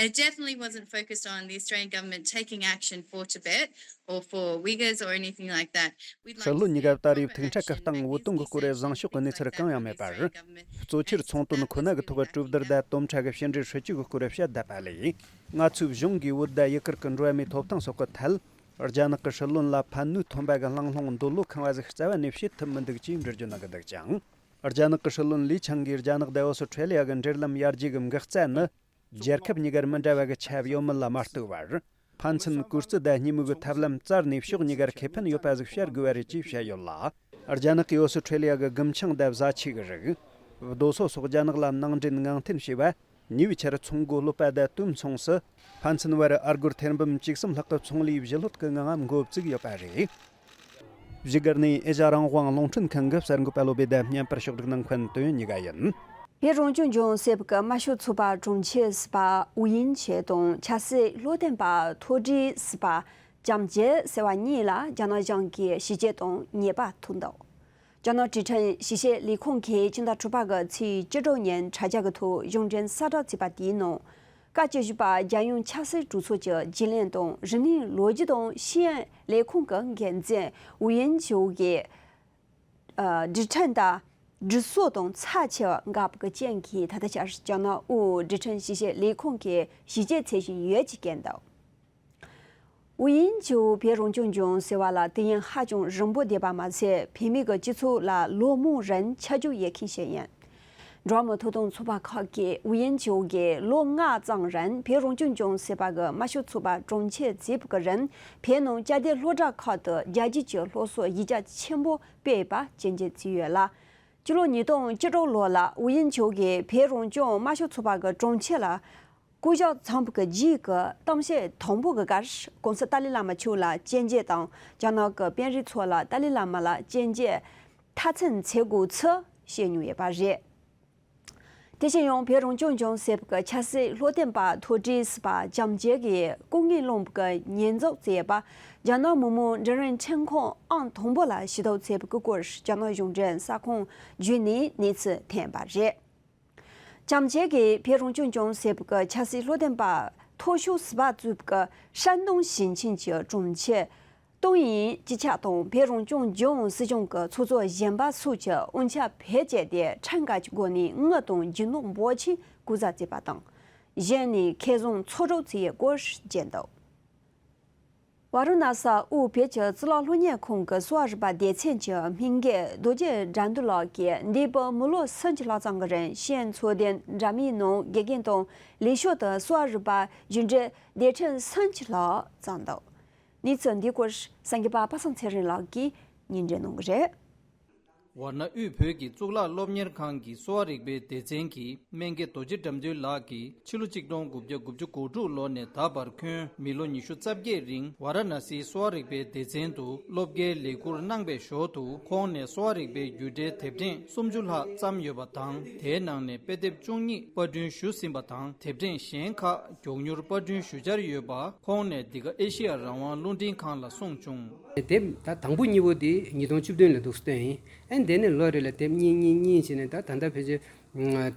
It definitely wasn't focused on the Australian government taking action for Tibet or for Uyghurs or anything like that. We'd like སྲིད་བློན་གཉིས་ཀ་ད་རེས་ཐུག་འཕྲད་སྐབས་སྟེང་བོད་དོན་གྱི་སྐོར་བཟང་ཕྱོགས་ཀྱི་གནས་ཚུལ་གང་ཡང་མེད་པར། གཙོ་ཆེར་ཚོང་དོན་ཁོ་ན་གི་ཐོག་གྲོས་བསྡུར་དང་དོམ་ཁྲ་གི་ཕྱི་འབྲེལ་སྲིད་ཇུས་ཀྱི་སྐོར་བཤད་བསྡད་པ་ལས། ང་ཚོའི་གཞུང་གིས་བོད་དང་ཡུ་གུར་གྱི་འགྲོ་བ་མིའི་ཐོབ་ཐང་སོགས་ཀྱི་ཐད། རྒྱ་ནག་གི་སྲིད་བློན་ལ་ཕན་ནུས་ཐོན་པ་གི་གླེང་སློང་འདོད་བློ་ཁེངས་པ་ཟིག་རྩ་བ་ནས་བྱེད་ཐུབ་མི་འདུག་ཅེས་འགྲེལ་བརྗོད་གནང་གི་འདུག་ཅིང་། རྒྱ་ནག་གི་སྲིད་བློན་ལི་ཆང་གིས་རྒྱ་ནག་དང་ཨོ་སི་ཁྲེ་ལི་ཡ་གི་འབྲེལ་ལམ་ཡར་རྒྱས་ཀྱི་འགག་རྩ་ནི། རྒྱལ་ཁབ་གཉིས་ཀར་མི་འདྲ་བ་གི་ཆ་ཡོད་མེད་ལ་མ་ལྟོས་པར། ཕན་ཚུན་གུས་བརྩི་དང་གཉིས་མོས་ཀྱི་ཐབས་ལམ་བཙལ་ནས་ཕྱོགས་གཉིས་ཀར་ཁེ་ཕན་ཡོད་པ་ཟིག་བྱ་དགོས་པ་རེད་ཅེས་བཤད་ཡོད་ལ། རྒྱ་ནག་གིས་ཨོ་སི་ཁྲེ་ལི་ཡ་གི་རྒུན་ཆང་དང་བཟའ་ཆས་ཀྱི་རིགས། རྡོ་སོལ་སོགས་རྒྱ་ནག་ལ་ནང་འདྲེན་ངང་འཐེན་བྱས་པ། ཉེ་བའི་ཆར་ཚོང་སྒོ་སློབ་པ་དང་དུས་མཚུངས་སུ། ཕན་ཚུན་བར་ཨ་སྒོར་ཐེར་འབུམ་བཅུ་གསུམ་ལྷག་གི་ཚོང་ལས་ཞི་ལྷོད་ཀྱི་ངང་འགོ་བཙུགས་ཡོད་པ་རེད། བཞུགས་སྒར་ནས་ཨེ་ཤ་རང་དབང་རླུང་འཕྲིན་ཁང་གི་གསར་འགོད་པ་བློ་བྷེ་དང་བརྙན་པར་ཕྱོགས་སྒྲིག་གནང་མཁན་དོན་གཉིས་ཀ་ཡིན། བོད་རང་སྐྱོང་ལྗོངས་ཟེར་བ་གི་དམར་ཤོག་ཚོགས་པ་དྲུང་ཆེ་ཟུར་པ་ཝུའུ་དབྱིང་ཇོ་དང་ཆབ་སྲིད་བློ་འདོན་པ་མཐོ་གྲས་ཟུར་པ་ལྕམ་ཇེ་ཟེར་བ་གཉིས་ལ་རྒྱ་ནག་གཞུང་གིས་ཞི་བྱེད་དང་ཉེས་པ་ཐོབ་འདུག། རྒྱ་ནག་ཀྲིག་ཁྲན་ཞི་བྱེད་ལས་ཁུངས་ཀྱིས་ཕྱི་ཟླ་དྲུག་པ་གི་ཚེས་བཅུ་དྲུག་ཉིན་དྲ་རྒྱ་གི་ཐོག་གཞུང་འབྲེལ་གསལ་བསྒྲགས་བྱས་པ་དེའི་ནང་། བཀའ་བཅུ་བཞི་པ་རྒྱལ་ཡོངས་ཆབ་སྲིད་གྲོས་ཚོགས་ཀྱི་རྒྱུན་ལས་དང་རིག་གནས་ལོ་རྒྱུས་དང་ཤེས་ཡོན་ལས་ཁུངས་ཀྱི་འགན་འཛིན་ཝུའུ་དབྱིང་ཇོ་གིས། ཨ། ཀྲིག་ཁྲན་དང་ཀྲུའུ་ཞི་དང་ཚབས་ཆེ་བ་འགག་པ་གི་རྐྱེན་གྱིས་ད་ལྟ་ཆར་རྒྱ་ནག་དབུས་ཀྲིག་ཁྲན་ཞི་བྱེད་ལས་ཁུངས་ཀྱིས་ཞི་བྱེད་བྱེད་བཞིན་ཡོད་ཅེས་བཀོད་འདུག། ཝུའུ་དབྱིང་ཇོ་བོད་རང་སྐྱོང་ལྗོངས་ཟེར་བ་ལ་དུས་ཡུན་ཧ་ཅང་རིང་པོ་འདས་པ་མ་ཟད། བོད་མི་གི་སྤྱི་ཚོགས་ལ་ལོ་མང་རིང་ཆ་འཇོག་ཡོད་མཁན་ཞིག་ཡིན། འགྲོ་བ་མིའི་ཐོབ་ཐང་ཚོགས་པ་ཁག་གིས་ཝུའུ་དབྱིང་ཇོ་གིས་ལོ་ལྔ་ཙམ་རིང་བོད་རང་སྐྱོང་ལྗོངས་ཟེར་བ་གི་དམར་ཤོག་ཚོགས་པ་དྲུང་ཆེ་མཛད་པ་གི་རིང་། བོད་ནང་བཅའ་སྡོད་སློབ་གྲྭ་ཁག་ཏུ་རྒྱལ་སྤྱིའི་སློབ་གསོ་གཞི་རྒྱ་ཆེན་པོ་སྤེལ་བ་སྐྱོན་བརྗོད་བྱས་ཡོད་ལ། སྤྱི་ལོ་ཉིས་སྟོང་བཅུ་དྲུག་ལོ་ལ་ཝུའུ་དབྱིང་ཇོ་གིས་བོད་རང་སྐྱོང་དམར་ཤོག་ཚོགས་པ་གི་དྲུང་ཆེ་ལ་བསྐོ་གཞག་བྱུང་བ་གི་རྗེས་ཀྱི་གཏམ་བཤད་དང་པོ་གི་སྐབས། ྋགོང་ས་ཏཱ་ལའི་བླ་མ་མཆོག་ལ་སྐྱོན་བརྗོད་དང་། རྒྱ་ནག་གི་དཔོན་རིགས་ཚོ་ལ་ཏཱ་ལའི་བླ་མ་ལ་སྐྱོན་བརྗོད་མཐའ་མཚམས་བྱེད་དགོས་ཚུལ་བཤད་མྱོང་ཡོད་པ་རེད། དེ་བཞིན་ཡང་བོད་རང་སྐྱོང་ལྗོངས་ཟེར་བ་གི་ཆབ་སྲིད་བློ་འདོན་པ་མཐོ་གྲས་ཟུར་པ་ལྕམ་ཇེ་གིས་སྐུ་ངལ་སློང་བ་གི་ཉེས་འཛུགས་བྱས་པ། རྒྱ་ནག་མི་དམངས་འབྲིང་རིམ་ཁྲིམས་ཁང་ཨང་དང་པོ་ལ་ཞུ་གཏུག་བྱས་པ་གི་སྐོར་རྒྱ་ནག་གཞུང་འབྲེལ་གསར་ཁང་བརྒྱུད་ནས་གནས་ཚུལ་ཐོན་པ་རེད། ལྕམ་ཇེ་གིས་བོད་རང་སྐྱོང་ལྗོངས་ཟེར་བ་གི་ཆབ་སྲིད་བློ་འདོན་པ་མཐོ་ཤོས་ཟུར་པ་གཙོས་པ་གི་山东་ཞིང་ཆེན་གྱི་དྲུང་ཆེ་ཏུང་ཡིན་སྤྱི་ཁྱབ་དང་བོད་རང་སྐྱོང་ལྗོངས་སྲིད་གཞུང་གི་ཚོགས་གཙོ་གཞོན་པ་སོགས་ཀྱི་དབུ་ཞྭ་བེད་སྤྱད་དེ་ཁྲིམས་འགལ་གྱི་སྒོ་ནས་དངུལ་དང་རྒྱུ་ནོར་འབོར་ཆེན་སྐུ་ཚབ་བྱས་པ་དང་། གཞན་ནས་ཁེ་བཟང་འཚོལ་སྒྲུབ་བྱས་ཡོད་སྐོར་བརྗོད་འདུག། ཝཱ་ར་ཎ་སི་དབུས་བོད་ཀྱི་གཙུག་ལག་སློབ་གཉེར་ཁང་གི་གསོ་བ་རིག་པ་སྡེ་ཚན་གྱི་སྨན་རྒན་རྡོ་རྗེ་དགྲ་འདུལ་ལགས་ཀྱིས་འདས་པའི་མི་ལོ་སུམ་ཅུ་ལྷག་ཙམ་གྱི་རིང་ཤེས་ཡོན་འཚོལ་སྡེ་འདྲ་མིན་ནང་དགེ་རྒན་དང་ལས་ཞོར་དུ་གསོ་བ་རིག་པ་རྒྱུགས་འབྲས་དེབ་ཕྲེང་སུམ་ཅུ་ལྷག་བརྩམས་འདུག། གནས་ཚུལ་འདིའི་སྐོར་གསར་འགོད་པ་པ་སངས་ཚེ་རིང་ལགས་ཀྱིས་སྙན་སྒྲོན་གནང་གི་རེད། ཝཱ་ར་ཎ་དབུས་བོད་ཀྱི་གཙུག་ལག་སློབ་གཉེར་ཁང་གི་གསོ་བ་རིག་པའི་སྡེ་ཚན་གྱི་སྨན་རྒན་རྡོ་རྗེ་དགྲ་འདུལ་ལགས་ཀྱིས་ཕྱི་ལོ་གཅིག་སྟོང་དགུ་བརྒྱ་དགུ་བཅུ་གོ་དྲུག་ལོ་ནས་ད་བར་ཁོང་མི་ལོ་ཉི་ཤུ་རྩ་བརྒྱད་རིང་ཝཱ་ར་ཎ་སིའི་གསོ་བ་རིག་པའི་སྡེ་ཚན་དུ་སློབ་དགེའི་ལས་ཁུར་གནང་བའི་ཞོར་དུ། ཁོང་ནས་གསོ་བ་རིག་པའི་རྒྱུགས་འབྲས་དེབ་ཕྲེང་སུམ་ཅུ་ལྷག་བརྩམས་ཡོད་པ་དང་། དེའི་ནང་ནས་དཔེ་དེབ་བཅུ་གཉིས་པར་སྐྲུན་ཞུ་ཟིན་པ་དང་། དེབ་ཕྲེང་གཞན་ཁག་མགྱོགས་མྱུར་པར་སྐྲུན་ཞུ་འཆར་ཡོད་པ་ཁོང་ནས་འདི་ག་ཨེ་ཤེ་ཡ་རང་དབང་རླུང་འཕྲིན་ཁང་ལ་གསུངས་བྱུང་། དེབ་ད་དང་པོ་གཉིས་པོ་དེ་ཉིས་སྟོང་བཅུ་བདུན་ལ་འདུག་སྟོན་ཡིན། ཨ་ནི་དེ་ནས་ལོ་རེ་ལ་དེབ་གཉིས་གཉིས་གཉིས་བྱས་ནས། ད་ད་ལྟ་ཕལ་ཆེར་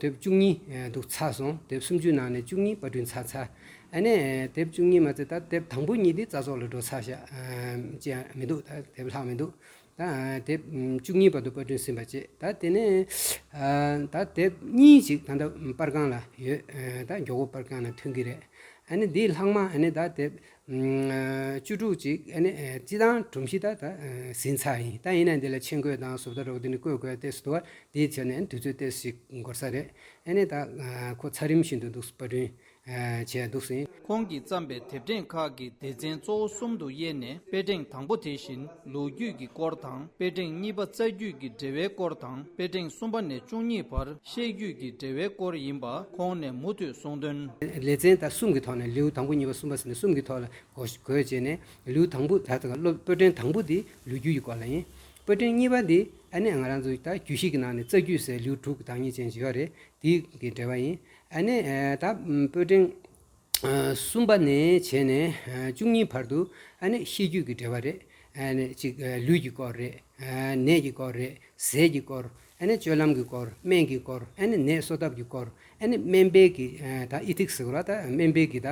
དེབ་བཅུ་གཉིས་འདུག་ཚར་སོང་། དེབ་སུམ་ཅུའི་ནང་ནས་བཅུ་གཉིས་པར་སྐྲུན་ཚར་ཚར། ཨ་ནི་དེབ་བཅུ་གཉིས་མ་ཚད་ད་དེབ་དང་པོ་གཉིས་དེ་རྩ་རྫོགས་ལ་འགྲོ་ཚར་ཤག། ཅི་ཡང་མི་འདུག། ད་དེབ་ལྷག་མི་འདུག། ད་དེབ་བཅུ་གཉིས་བར་དུ་པར་སྐྲུན་ཟིན་པ་བཅས། ད་དེ་ནས་ད་དེབ་གཉིས་ཅིག་ད་ལྟ་པར་ཁང་ལ་ཡོད། ད་མགྱོགས་པོ་པར་ཁང་ལ་ཐོན་གྱི་རེད། ཨ་ནི་འདིའི་ལྷག་མ་ཨ་ནི་ད་དེབ་བཅུ་དྲུག་ཅིག་ཨ་ནི་སྤྱི་བཏང་སྒྲོམ་གཞི་ད་ད་ཟིན་ཚར་ཡིན། ད་ཡིན་ན་འདི་ལ་ཆེད་འགོད་དང་བཟོ་ལྟ་རོགས་དེ་ནི་བཀོད་དགོས་ཏེ་སུ་དུ་བ་དེའི་ཆ་ནས་དུས་ཚོད་ཏོག་ཙམ་ཞིག་འགོར་ས་རེད། ཨ་ནི་ད་ཁོ་ཚར་རིམ་བཞིན་དུ་འདུག་པར་སྐྲུན། བྱས་འདུག་ཟིན། ཁོང་གིས་བརྩམས་པའི་དེབ་ཕྲེང་ཁག་གི་སྡེ་ཚན་གཙོ་བོ་གསུམ་དུ་དབྱེ་ནས། དཔེ་ཕྲེང་དང་པོ་དེ་བཞིན་ལོ་རྒྱུས་ཀྱི་སྐོར་དང་། དཔེ་ཕྲེང་གཉིས་པ་རྩ་རྒྱུད་ཀྱི་འབྲེལ་བའི་སྐོར་དང་། དཔེ་ཕྲེང་གསུམ་པ་ནས་བཅུ་གཉིས་བར་ཤེས་རྒྱུད་ཀྱི་འབྲེལ་བའི་སྐོར་ཡིན་པ་ཁོང་ནས་མུ་མཐུད་གསུངས་དོན། ལེ་ཚན་ད་གསུམ་གྱི་ཐོག་ནས། ལེའུ་དང་པོ་གཉིས་པ་གསུམ་པ་ཟེར་ནས་གསུམ་གྱི་ཐོག་ལ་བགོས་བྱས་ནས། ལེའུ་དང་པོ་ད་ལྟ་སློབ་དཔེ་ཕྲེང་དང་པོ་འདི་ལོ་རྒྱུས་ཀྱི་སྐོར་ལ་ཡིན། དཔེ་ཕྲེང་གཉིས་པ་འདི་ཨ་ནི་ང་རང་ཚོ་ད་རྒྱུད་བཞི་གི་ནང་ནས་རྩ་རྒྱུད་ཟེར་ལེའུ་དྲུག་གི་བདག་ཉིད་ཅན་ཞིག་ཡོད་རེད། དེའི་གི་འབྲེལ་བ་ཡིན། ཨ་ནི་ད་དཔེ་ཕྲེང་གསུམ་པ་ནས་བྱས་ནས་བཅུ་གཉིས་བར་དུ་ཨ་ནི་ཤེས་རྒྱུད་ཀྱི་འབྲེལ་བ་རེད། ཨ་ནི་གཅིག་ལུས་ཀྱི་སྐོར་རེད། ནད་ཀྱི་སྐོར་རེད། ཟས་ཀྱི་སྐོར། ཨ་ནི་སྤྱོད་ལམ་གྱི་སྐོར། སྨན་གྱི་སྐོར། ཨ་ནི་ནད་གསོ་ཐབས་ཀྱི་སྐོར། ཨ་ནི་སྨན་པའི་གི་ད་ཨི་ཐིག་ཟེར་བ་ལ། ད་སྨན་པའི་གི་ད་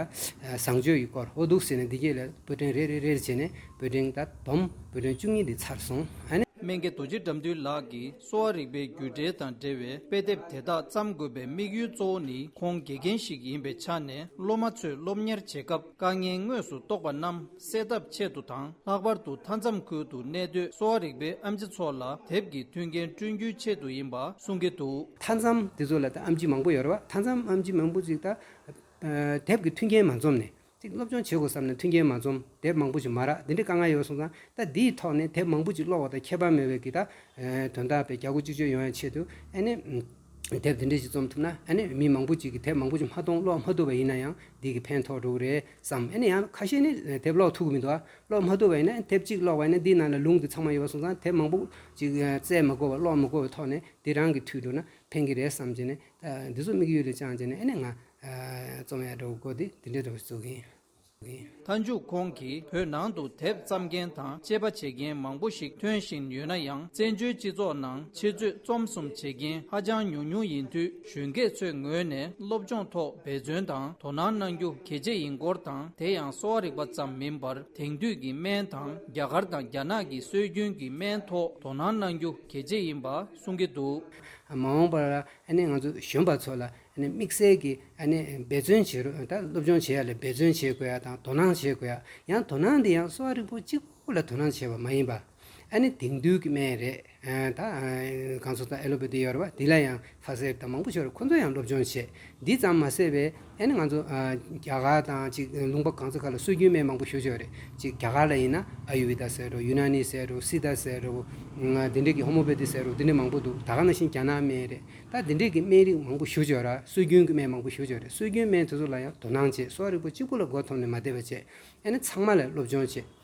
བཟང་སྤྱོད་ཀྱི་སྐོར། འོ་འདུག་ཟེར་ནས་འདི་གས་ལ་དཔེ་ཕྲེང་རེ་རེ་རེ་རེ་བྱས་ནས་དཔེ་ཕྲེང་ད་སྡོམ་དཔེ་ཕྲེང་བཅུ་གཉིས་འདི་ཚར་སོང་། ཨ་ནི། སྨན་དགེ་རྡོ་རྗེ་དགྲ་འདུལ་ལགས་ཀྱིས་གསོ་བ་རིག་པའི་རྒྱུད་འགྲེལ་དང་འབྲེལ་བའི་དཔེ་དེབ་དེ་དག་བརྩམས་དགོས་པའི་དམིགས་ཡུལ་གཙོ་བོ་ནི། ཁོང་དགེ་རྒན་ཞིག་ཡིན་པའི་ཆ་ནས། སློབ་མ་ཚོས་སློབ་གཉེར་བྱེད་སྐབས་དཀའ་ངལ་དངོས་སུ་རྟོགས་པ་རྣམས་སེལ་ཐབས་ཆེད་དུ་དང་། ལྷག་པར་དུ་མཐའ་མཚམས་ཁུལ་དུ་གནས་སྡོད་གསོ་བ་རིག་པའི་ཨེམ་ཆི་ཚོ་ལ་དེབ་ཀྱི་མཐུན་རྐྱེན་བསྐྲུན་རྒྱུའི་ཆེད་དུ་ཡིན་པ་གསུང་གི་འདུག། མཐའ་མཚམས་དེ་ཚོ་ལ་ད་ཨེམ་ཆི་མང་པོ་ཡོད་རེད་བ། མཐའ་མཚམས་ཨེམ་ཆི་མང་པོ་ཅིག་ད་དེབ་ཀྱི་མཐུན་རྐྱེན་མ་འཛོམས་ནས། ཅིག་སློབ་སྦྱོང་བྱེད་དགོས་བསམ་ན་མཐུན་རྐྱེན་མ་འཛོམས། དེབ་མང་པོ་ཞིག་མ་རག། འདི་འདྲའི་དཀའ་ངལ་ཡོད་སོང་ཙང་། ད་འདིའི་ཐོག་ནས་དེབ་མང་པོ་ཅིག་ཀློག་པ་དང་ཁྱད་པར་མེད་པའི་གི་ད་དོན་དག་པའི་རྒྱ་སྒོ་གཅིག་ཆོད་ཡོང་ཡ་ཆེད་དུ། ཨ་ནི་དེབ་འདི་འདྲ་ཞིག་རྩོམ་ཐུབ་ན། ཨ་ནི་མི་མང་པོ་ཅིག་གིས་དེབ་མང་པོ་ཞིག་མ་མཐོང་། ཀློག་མ་ཐུབ་པ་ཡིན་ན་ཡང་འདི་གི་ཕན་ཐོགས་འགྲོ་གི་རེད་བསམ། ཨ་ནི་ཡང་ཁ་ཤས་ནི་དེབ་ཀློག་ཐུབ་ཀྱི་མི་འདུག་ཨ། ཀློག་མ་ཐུབ་པ་ཡིན་ན་དེབ་གཅིག་ཀློག་པ་ཡིན་ན་འདིའི་ནང་ལ་ལུང་དེ་ཚང་མ་ཡོད་པ་སོང་ཙང་། དེབ་མང་པོ་ཅིག་བཙལ་མ་དགོས་པ། ཀློག་མ་དགོས་པའི་ཐོག་ནས་འདི་རང་གི་འཐུས་འགྲོ་ན་ཕན་གྱི་རེད་བསམ་བྱས་ནས། ད་འདི་ཚོ་དམིགས་ཡུལ་ལ་བཅངས་བྱས་ནས། ཨ་ནི་ང་རྩོམ་ཡག་འདྲ་བོ་དགོས་ཏེ་འདི་འདྲའི་འདྲ་བོ་བཙུགས་ཡིན། མཐའ་མཇུག་ཁོང་གིས་བོད་ནང་དུ་དེབ་བརྩམ་མཁན་དང་དཔྱད་པ་བྱེད་མཁན་མང་པོ་ཞིག་ཐོན་བཞིན་ཡོད་ན་ཡང་། བཙན་བྱོལ་སྤྱི་ཚོགས་ནང་ཆེད་མཛོད་རྩོམ་གསུམ་བྱེད་མཁན་ཧ་ཅང་ཉུང་ཉུང་ཡིན་དུས། གཞོན་སྐྱེས་ཚོའི་ངོས་ནས་སློབ་སྦྱོང་ཐོག་འབད་བརྩོན་དང་དོ་སྣང་གནང་རྒྱུ་གལ་ཆེ་ཡིན་སྐོར་དང་། དེ་ཡང་གསོ་བ་རིག་པ་ཙམ་མིན་པར་དེང་དུས་ཀྱི་སྨན་དང་། རྒྱ་གར་དང་རྒྱ་ནག་གི་སྲོལ་རྒྱུན་གྱི་སྨན་ཐོག་དོ་སྣང་གནང་རྒྱུ་གལ་ཆེ་ཡིན་པ་གསུང་གི་འདུག། མ་འོངས་པར་ཨ་ནི་ང་ཚོ་གཞོན་པ་ཚོ་ལ་ཨ་ནི་དམིགས་བསལ་གྱི་ཨ་ནི་འབད་བརྩོན་བྱེད་རོགས། ད་སློབ་སྦྱོང་བྱེད་ཡ་ལ་འབད་བརྩོན་བྱེད་དགོས་ཡ་དང་། དོ་སྣང་བྱེད་དགོས་ཡ། ཡང་དོ་སྣང་འདི་ཡང་གསོ་བ་རིག་པ་གཅིག་པུ་ལ་དོ་སྣང་བྱེད་པ་མ་ཡིན་པ། ཨ་ནི་དེང་དུས་ཀྱི་སྨན་རེད། ད་གང་སོ་ད་ཨེ་ལོ་པེ་ཐི་ཡོད་རེད་བ། འདི་ལ་ཡང་ཕ་སེར་དང་མང་པོ་ཞིག་ཡོད་རེད། ཁོ་ཚོ་ཡང་སློབ་སྦྱོང་བྱེད། འདི་ཙམ་མ་ཟད་པའི་ཨ་ནི་ང་ཚོ་རྒྱ་གར་དང་ཅིག་ལུང་པ་གང་ས་ག་ལ་སྲོལ་རྒྱུན་སྨན་མང་པོ་ཞེ་པོ་ཅིག་ཡོད་རེད། ཅིག་རྒྱ་གར་ལ་ཡིན་ན་ཨ་ཡུར་ཝེ་ད་ཟེར་རོ། ཡུ་ན་ནི་ཟེར་རོ། སི་ད་ཟེར་རོ། འདི་འདྲའི་གི་ཧོ་མོ་པེ་ཐི་ཟེར་རོ། འདི་འདྲ་མང་པོ་འདུག། ད་ག་ནང་བཞིན་རྒྱ་ནག་སྨན་རེད། ད་འདི་འདྲའི་གི་སྨན་རིགས་མང་པོ་ཞེ་པོ་ཅིག་ཡོད་ར། སྲོལ་རྒྱུན་གྱི་སྨན་མང་པོ་ཞེ་པོ་ཅིག་ཡོད་རེད། སྲོལ་རྒྱུན་སྨན་དེ་ཚོ་ལ་ཡང་དོ་སྣང་བྱེད། གསོ་བ་རིག་པ་གཅིག་པུ་ལ་མགོ་འཐོམ་ནས་མ་བསྡད་པ་བྱེད། ཨ་ནི་ཚང་མ་ལ་སློབ་སྦྱོང་བྱེད།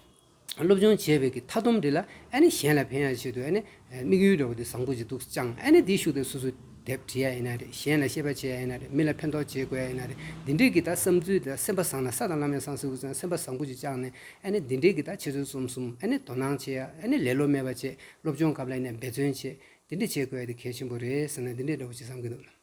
སློབ་སྦྱོང་བྱས་པའི་གི་མཐའ་སྡོམ་དེ་ལ་ཨ་ནི་གཞན་ལ་ཕན་ཡག་ཆེད་དུ་ཨ་ནི་དམིགས་ཡུལ་འདྲ་བོ་དེ་བཟང་པོ་ཅིག་འདུག་ཅང་། ཨ་ནི་དེའི་ཤུགས་དེ་སོ་སོ་དེབ་བྲིས་ཡ་ཡིན་ན་རེད། གཞན་ལ་བཤད་པ་བྱེད་ཡ་ཡིན་ན་རེད། མི་ལ་ཕན་ཐོགས་བྱེད་དགོས་ཡ་ཡིན་ན་རེད། འདི་འདྲའི་གི་ད་བསམ་ཚུལ་དེ། སེམས་པ་བཟང་ན་ས་དང་ལམ་ཡང་བཟང་ཟེར་དགོས་ཙང་། སེམས་པ་བཟང་པོ་ཅིག་བཅངས་ནས་ཨ་ནི་འདི་འདྲའི་གི་ད་ཆེད་དོན་གསུམ་གསུམ། ཨ་ནི་དོ་སྣང་བྱེད་ཡ། ཨ་ནི་ལེ་ལོ་མེད་པ་བྱེད། སློབ་སྦྱོང་སྐབས་ལ་ཡིན་ན་འབད་བརྩོན་བྱེད། འདི་འདྲ་བྱེད་དགོས་ཡ་དེ་གལ་ཆེན་པོ་རེད་ཟེར་ནས་འདི་འདྲའི་འདྲ་བོ་ཅིག་བསམ་གྱི་འདུག།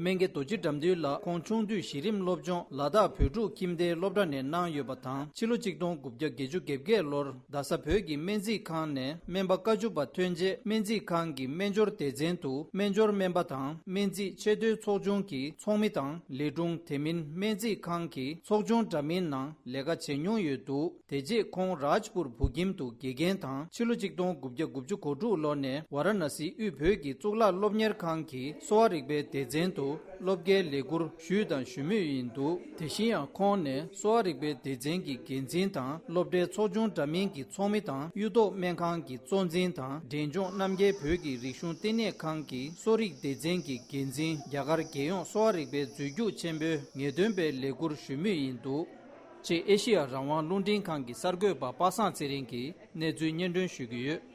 སྨན་དགེ་རྡོ་རྗེ་དགྲ་འདུལ་ལགས། ཁོང་ཆུང་དུས་གཞི་རིམ་སློབ་སྦྱོང་ལ་དྭགས་བོད་ཕྲུག་ཁྱིམ་སྡེའི་སློབ་གྲྭ་ནས་གནང་ཡོད་པ་དང་། ཕྱི་ལོ་གཅིག་སྟོང་དགུ་བརྒྱ་བརྒྱད་ཅུ་གྱ་བརྒྱད་ལོར་རྡ་ས་བོད་ཀྱི་སྨན་རྩིས་ཁང་ནས་སྨན་པ་བཀའ་བཅུ་པ་ཐོན་རྗེས། སྨན་རྩིས་ཁང་གི་སྨན་སྦྱོར་སྡེ་ཚན་དུ་སྨན་སྦྱོར་སྨན་པ་དང་། སྨན་རྩིས་ཆེས་མཐོའི་ཚོགས་ཆུང་གི་ཚོགས་མི་དང་ལས་དྲུང་། དེ་མིན་སྨན་རྩིས་ཁང་གི་ཚོགས་ཆུང་འདྲ་མིན་ནང་ལས་ཀ་བྱེད་མྱོང་ཡོད་འདུག། དེ་རྗེས་ཁོང་རཱཇ་པུར་བོད་ཁྱིམ་དུ་དགེ་རྒན་དང་། ཕྱི་ལོ་གཅིག་སྟོང་དགུ་བརྒྱ་དགུ་བཅུ་གོ་དྲུག་ལོ་ནས་ཝཱ་ར་ཎ་སི་དབུས་བོད་ཀྱི་གཙུག་ལག་སློབ་གཉེར་ཁང་གི་གསོ་བ་རིག་པའི་སྡེ་ཚན་དུ་སློབ་དགེའི་ལས་ཁུར་ཞུས་དང་ཞུ་མུས་ཡིན་འདུག། དེ་བཞིན་ཡང་ཁོང་ནས་གསོ་བ་རིག་པའི་སྡེ་ཚན་གྱི་འགན་འཛིན་དང་། སློབ་གྲྭའི་ཚོགས་ཆུང་འདྲ་མིན་གྱི་ཚོགས་མི་དང་། གཡུ་ཐོག་སྨན་ཁང་གི་གཙོ་འཛིན་དང་། འབྲས་ལྗོངས་རྣམ་རྒྱལ་བོད་ཀྱི་རིག་གཞུང་བསྟི་གནས་ཁང་གི་གསོ་རིག་སྡེ་ཚན་གྱི་འགན་འཛིན། རྒྱ་གར་རྒྱལ་ཡོངས་གསོ་བ་རིག་པའི་འཛུལ་རྒྱུག་ཆེན་པོའི་ངེས་སྟོན་པའི་ལས་ཁུར་ཞུ་མུས་ཡིན་འདུག། ཅེས་ཨེ་ཤེ་ཡ་རང་དབང་རླུང་འཕྲིན་ཁང་གི་གསར་འགོད་པ་པ་སངས་ཚེ་རིང་གིས་གནས་ཚུལ་སྙན་སྒྲོན་ཞུ་གི་ཡོད།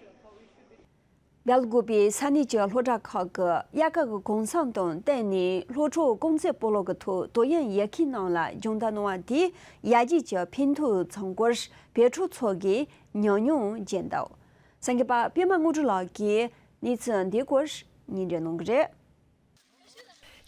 སྦེལ་ཀོབ་པའི་ས་གནས་ཀྱི་སློབ་གྲྭ་ཁག་གི་དབྱར་ཁ་གི་གུང་སེང་དང་བསྟུན་ནས་སློབ་ཕྲུག་རྐང་རྩེད་སྤོ་ལོ་གི་ཐོག་ཏོག་དབྱིབས་ཡུལ་སྐད་ནང་ལ་སྦྱོང་བརྡར་གནང་བ་དེས་ཡར་རྒྱས་ཀྱི་ཕན་ཐོགས་ཚང་སྐོར་བོད་ཕྲུག་ཚོ་གིས་ཉམས་མྱོང་བརྗོད་འདུག། གསར་འགོད་པ་པད་མ་དངོས་གྲུབ་ལགས་ཀྱིས་གནས་ཚུལ་འདིའི་སྐོར་སྙན་སྒྲོན་གནང་གི་རེད།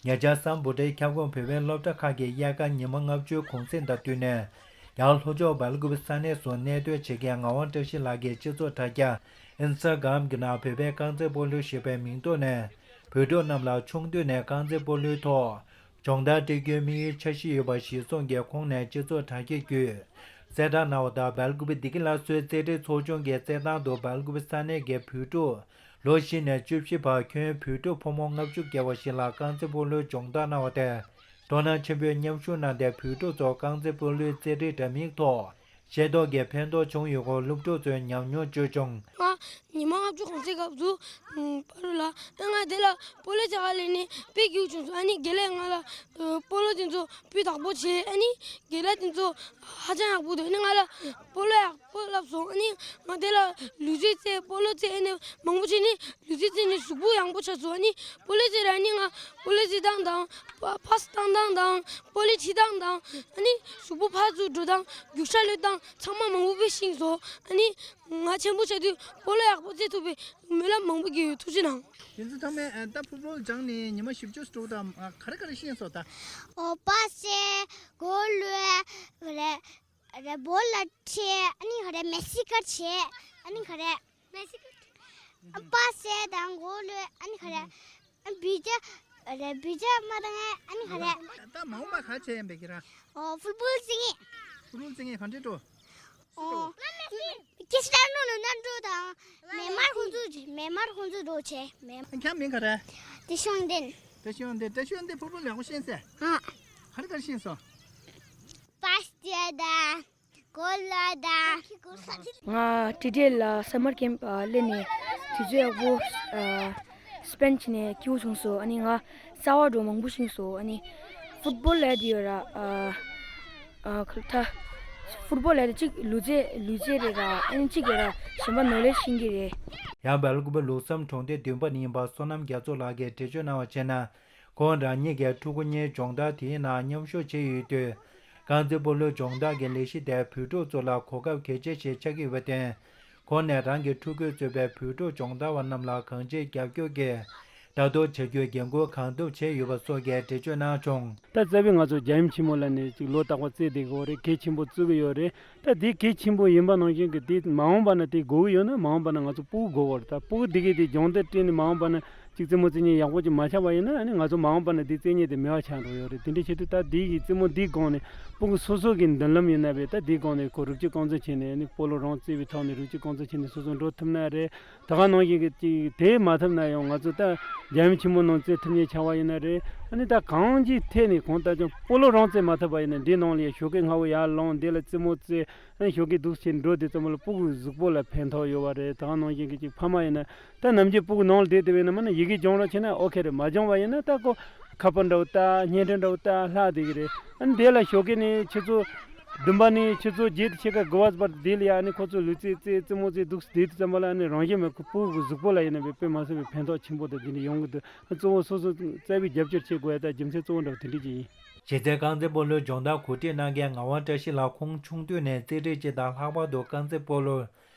ཉེ་ཆར་སམ་བྷོ་ཊའི་ཁྱབ་ཁོངས་བོད་པའི་སློབ་གྲྭ་ཁག་གིས་དབྱར་ཁ་ཉི་མ་ལྔ་བཅུའི་གུང་སེང་དང་བསྟུན་ནས། ཡང་ལྷོ་ཕྱོགས་སྦེལ་ཀོབ་ས་གནས་སུ་གནས་སྡོད་བྱེད་མཁན་ངག་དབང་བཀྲ་ཤིས་ལགས་ཀྱི་སྤྱི་ཚོགས་དྲ་རྒྱ་ཨིན་སི་ཊ་གྷི་རམ་གྱི་ནང་བོད་པའི་རྐང་རྩེད་སྤོ་ལོ་ཞེས་པའི་མིང་ཐོག་ནས། བོད་ཕྲུག་རྣམས་ལ་ཆུང་དུས་ནས་རྐང་རྩེད་སྤོ་ལོའི་ཐོག་སྦྱོང་བརྡར་སྤྲད་རྒྱུའི་དམིགས་ཡུལ་འཆར་གཞི་ཡོད་པ་གཞིར་བཟུང་གིས། ཁོང་ནས་སྤྱི་ཚོགས་དྲ་རྒྱ་བརྒྱུད་གསལ་བསྒྲགས་གནང་བ་ལྟར། སྦེལ་ཀོབ་བདེ་སྐྱིད་སླར་གསོའི་རྩེད་འགྲན་ཚོགས་ཆུང་གི་རྩེད་ཐང་དུ་སྦེལ་ཀོབ་ས་གནས་ཀྱི་བོད་ཕྲུག་ལོ་བཞི་ནས་བཅུ་བཞི་བར་ཁྱོན་བོད་ཕྲུག་ཕོ་མོ་ལྔ་བཅུ་བརྒལ་བ་ཞིག་ལ་རྐང་རྩེད་སྤོ་ལོའི་སྦྱོང་བརྡར་གནང་བ་དེ་ དོ་སྣང་ཆེན་པོས་མཉམ་ཞུགས་གནང་སྟེ། བོད་ཕྲུག་ཚོ་རྐང་རྩེད་སྤོ་ལོའི་རྩེད་རིགས་འདྲ་མིན་ཐོག་ཤེས་རྟོགས་ཀྱི་ཕན་ཐོགས་བྱུང་ཡོད་སྐོར་སློབ་ཕྲུག་ཚོས་ཉམས་མྱོང་བརྗོད་བྱུང་། ང་ཉི་མ་ལྔ་བཅུ་གོང་ཚད་སྐབས་སུ། ཨུམ། པ་རུ་ལ། ཨ། ང་དེ་ལ་སྤོ་ལོ་རྩེད་ག་ལས་ནི་དཔེ་སྐྱིད་པོ་བྱུང་སོང་། ཨ་ནི་རྒན་ལགས་ང་ལ། ཨ། སྤོ་ལོ་དེ་ཚོ་སྤུས་དག་པོ་བྱས། ཨ་ནི་རྒན་ལགས་དེ་ཚོ་ཧ་ཅང་ཡག་པོ་འདུག་ཨ་ནི་ང་ལ་སྤོ་ལོ་ཡག་པོ་བསླབས་སོང་། ཨ་ནི་ང་དེ་ལ་ལུས་རྩལ་རྩེད། སྤོ་ལོ་རྩེད། ཨ་ནི་མང་པོ་བྱས་ནི་ལུས་རྩལ་རྩེད་ནི་གཟུགས་པོ་ཡངས་པོ་ཆགས་སོང་། ཨ་ནི་སྤོ་ལོ་རྩེད་ར། ཨ་ནི་ང་སྤོ་ལོ་རྩེད་སྟངས་དང་། པ། པཱས་བཏང་སྟངས་དང་། སྤོ་ལོ་ཁྲིད་སྟངས་དང་། ཨ་ནི་གཟུགས་པོ་ཕར་ཚུར་འགྲོ་སྟངས། རྒྱུག་ཤར་གློད་སྟངས། ཚང་མ་མང་པོ་དཔེ་ཤེས་སོང་། ཨ་ནི་ང་ཆེན་པོ་ཆགས་དུས་སྤོ་ལོ་ཡག་པོ་རྩེད་ཐུབ་པའི་སྨོན་ལམ་མང་པོ་རྒྱག་ཡོད། ཐུགས་རྗེ་གནང་། རྒྱལ་མཚན་ཐོགས་མེད། ཨ། ད་ཕུཊ་བོལ་སྦྱངས་ནས་ཉི་མ་བཞི་བཅུ་ཙམ་འགྲོ་དང་། ཨ། ག་རེ་ག་རེ་ཤེས་སོང་ད། ཨོ། པཱས་བྱས། གོལ་བླུགས། རེད། རེད། བོལ་ལ་ཁྲིད། ཨ་ནི་ག་རེ། མེ་སི་ཀར་བྱས། ཨ་ནི་ག་རེ། མེ་སི་ཀར། ཨ། པཱས་བྱས་དང་གོལ་བླུགས། ཨ་ནི་ག་རེ། ཨ། བི་ཇ། རེད། བི་ཇ་མ་བཏང་། ཨ་ནི་ག་རེ། ད་མ་འོངས་པ་ག་བྱས་ཡིན་པས་ཁྱེད་རང་། ཨོ། ཕུཊ་བོལ་རྩེད་མཁན། ཕུཊ་བོལ་རྩེད་མཁན། ག་འདྲས་འགྲོ། ཨོ། ཁི་སི་ཊི་ཡ་ནོ་རོ་ནལ་ཌོ་དང་ནེ་མར་ཁོང་ཚོ། ནེ་མར་ཁོང་ཚོ་འགྲོ་བྱས། ནེ་མར། ཁྱེད་མིང་ག་རེ། ཏེ་ཤོང་ཏེན། ཏེ་ཤོང་ཏེན། ཏེ་ཤོང་ཏེན་ཕུཊ་བོལ་ཡག་པོ་ཤེས་སོང་། ཨ། ག་རེ་ག་རེ་ཤེས་སོང་། པཱས་བྱས་དང་། གོལ་བླུགས་དང་། ང་ཊི་ཌི་ཨེལ་ལ་སམ་མར་ཀེམ་པ་སླེབས་ནས་དུས་ཚོད་ཡག་པོ། ཨ། སྤེན་བྱས་ནས་སྐྱིད་པོ་བྱུང་སོང་། ཨ་ནི་ང་རྩ་བ་འགྲོ་མང་པོ་ཤེས་སོང་། ཨ་ནི་ཕུཊ་བོལ་ལབ་དེ་ཡོད་ར། ཨ། ཨ། ཁ་ལ་ད་ཕུཊ་བོལ་ལབ་དེ་གཅིག་ལུས་རྩལ། ལུས་རྩལ་རེད་ར། ཨ་ནི་གཅིག་ཡོད་ར། གཞན་པ་ནོ་ལེ་ཇི་ཤེས་ཀྱི་རེད། ཡང་སྦེལ་ཀོབ་ལུགས་བསམ་གྲོང་སྡེ་བདུན་པ་ནས་ཡིན་པ་བསོད་ནམས་རྒྱ་མཚོ་ལགས་ཀྱིས་འགྲེལ་བརྗོད་གནང་བར་བྱས་ན། ཁོང་རང་ཉིད་ཀྱི་ཕྲུ་གུ་གཉིས་སྦྱོང་བརྡར་དེའི་ནང་མཉམ་ཞུགས་བྱས་ཡོད་དུས། རྐང་རྩེད་སྤོ་ལོའི་སྦྱོང་བརྡར་གྱི་ལས་གཞི་དེ་བོད་ཕྲུག་ཚོ་ལ་གོ་སྐབས་གལ་ཆེ་ཞིག་ཆགས་ཀྱི་ཡོད་པར་བརྟེན། ཁོང་ནས་རང་གི་ཕྲུ་གུས་གཙོས་པའི་བོད་ཕྲུག་སྦྱོང་བརྡར་བ་རྣམས་ལ་གང་ཅིའི་རྒྱབ་སྐྱོར་གྱིས་ལྟ་རྟོག་བྱ་རྒྱུའི་འགན་ཁུར་གང་ཐུབ་བྱས་ཡོད་པ་སོགས་ཀྱི་འགྲེལ་བརྗོད་གནང་བྱུང་། ད་རྩ་བའི་ང་ཚོ་རྒྱལ་ཡུམ་ཆེན་མོ་ལ་ནི་ཅིག་ལོ་རྟག་པར་རྩེད་བསྡད་དགོས་རེད། གལ་ཆེན་པོ་བརྩི་གི་ཡོད་རེད། ད་དེ་གལ་ཆེན་པོ་ཡིན་པ་ནང་བཞིན་གྱི་དེ་མ་འོངས་པ་ན་དེ་དགོས་ཀྱི་ཡོད་ན། མ་འོངས་པ་ན་ང་ཚོ་ཕྲུ་གུ་དགོས་པ་རེད། ད་ཕྲུ་གུ་དེ་གས་དེ་སྦྱོང་བརྡར་སྤྲད་ནས་མ་འོངས་པ་ན་ཅིག་རྩེད་མོ་རྩེ་མཁན་ཡག་པོ་ཅིག་མ་ཆགས་པ་ཡིན་ན། ཨ་ནི་ང་ཚོ་མ་འོངས་པ་ན་དེ་རྩེད་མཁན་དེ་མེད་པ་ཆགས་འགྲོ་ཡོད་རེད། དེ་འདྲའི་ཆེད་དུ་ད་དེ་གི་རྩེད་མོ་དེའི་སྒང་ནས་ཕྲུ་གུ་སོ་སོ་གི་མདུན་ལམ་ཡིན་ན་བས། ད་དེའི་སྒང་ནས་ཁོ་རུབ་ཅིག་རྐང་རྩེད་བྱས་ནས། ཨ་ནི་སྤོ་ལོ་རང་རྩེ་བའི་ཐོག་ནས་རུབ་ཅིག་རྐང་རྩེད་བྱས་ནས་སོ་སོ་འགྲོ་ཐུབ་ན་རེད། ད་ག་ནང་བཞིན་གྱི་ཅིག་དེ་མ་ཐུབ་ན་ཡང་ང་ཚོ་ད་རྒྱལ་ཡུམ་ཆེན་མོ་ནང་རྩེད་ཐུབ་མཁན་ཆགས་པ་ཡིན་ན་རེད། ཨ་ནི་ད་གང་ཅིའི་ཐད་ནས་གང་ལྟར་ཀྱང་སྤོ་ལོ་རང་རྩེད་མ་ཐུབ་པ་ཡིན་ན། འདི་ནང་ལ་ཡ་ཞོགས་ཀས་སྔ་པོ་ཡར་ལངས། འདི་ལ་རྩེད་མོ་རྩེ། ཨ་ནི་ཞོགས་ཀས་འདུག་སེ་འགྲོ་དུས་ཙམ་པ་ལ་ཕྲུ་གུའི་གཟུགས་པོ་ལ་ཕན་ཐོགས་ཡོད་པ་རེད། ད་ག་ནང་བཞིན་གྱི་ཅིག་ཕ་མ་ཡིན་ན། ད་ནམ་རྒྱུན་ཕྲུ་གུ་ནང་ལ་བསྡད་བསྡད་པ་ཡིན་ན་མིན་ན་ཡི་གེ་སྦྱོང་རོགས་བྱས་ན་ཨོ་ཁེ་རེད། མ་སྦྱོང་བ་ཡིན་ན་ད་ཁོ་ཁ་པར་འདྲ་བོ་ལྟ། བརྙན་འཕྲིན་འདྲ་བོ་ལྟ་ལྷག་བསྡད་ཀྱི་རེད། ཨ་ནི་དེ་ལ་ཞོགས་ཀས་ནས་ཆུ་ཚོད་བདུན་པ་ནས་ཆུ་ཚོད་བརྒྱད་དང་ཕྱེད་ཀ་དགུ་པ་བར་དེ་ལ་ཡ། ཨ་ནི་ཁོ་ཚོ་ལུས་རྩལ་རྩེད། རྩེད་མོ་རྩེ། འདུག་སེ་བསྡད་དུས་ཙམ་པ་ལ། ཨ་ནི་རང་བཞིན་མེད་ཁོ་ཕྲུ་གུ་གི་གཟུགས་པོ་ལ་ཡིན་ན་བས་དཔེ་མ་སྲིད་པའི་ཕན་ཐོགས་ཆེན་པོ་དང་དེ་འདྲ་ཡོང་གི་འདུག་གཙོ་བོ་སོ་སོ་རྩ་བའི་རྒྱབ་སྐྱོར་བྱེད་དགོས་ཡ། ད་རྒྱུ་མཚན་གཙོ་བོ་འདྲ་བོ་དེ་འདྲ་ཅིག་ཡིན། གཞི་རྩའི་རྐང་རྩེད་སྤོ་ལོའི་སྦྱོང་བརྡར་གོ་སྒྲིག་གནང་མཁན་ངག་དབང་བཀྲ་ཤིས་ལགས། ཁོང་ཆུང་དུས་ནས་རྩེད་རིགས་སྤྱི་དང་ལྷག་པར་དུ་རྐང་རྩེད་སྤོ་ལོར་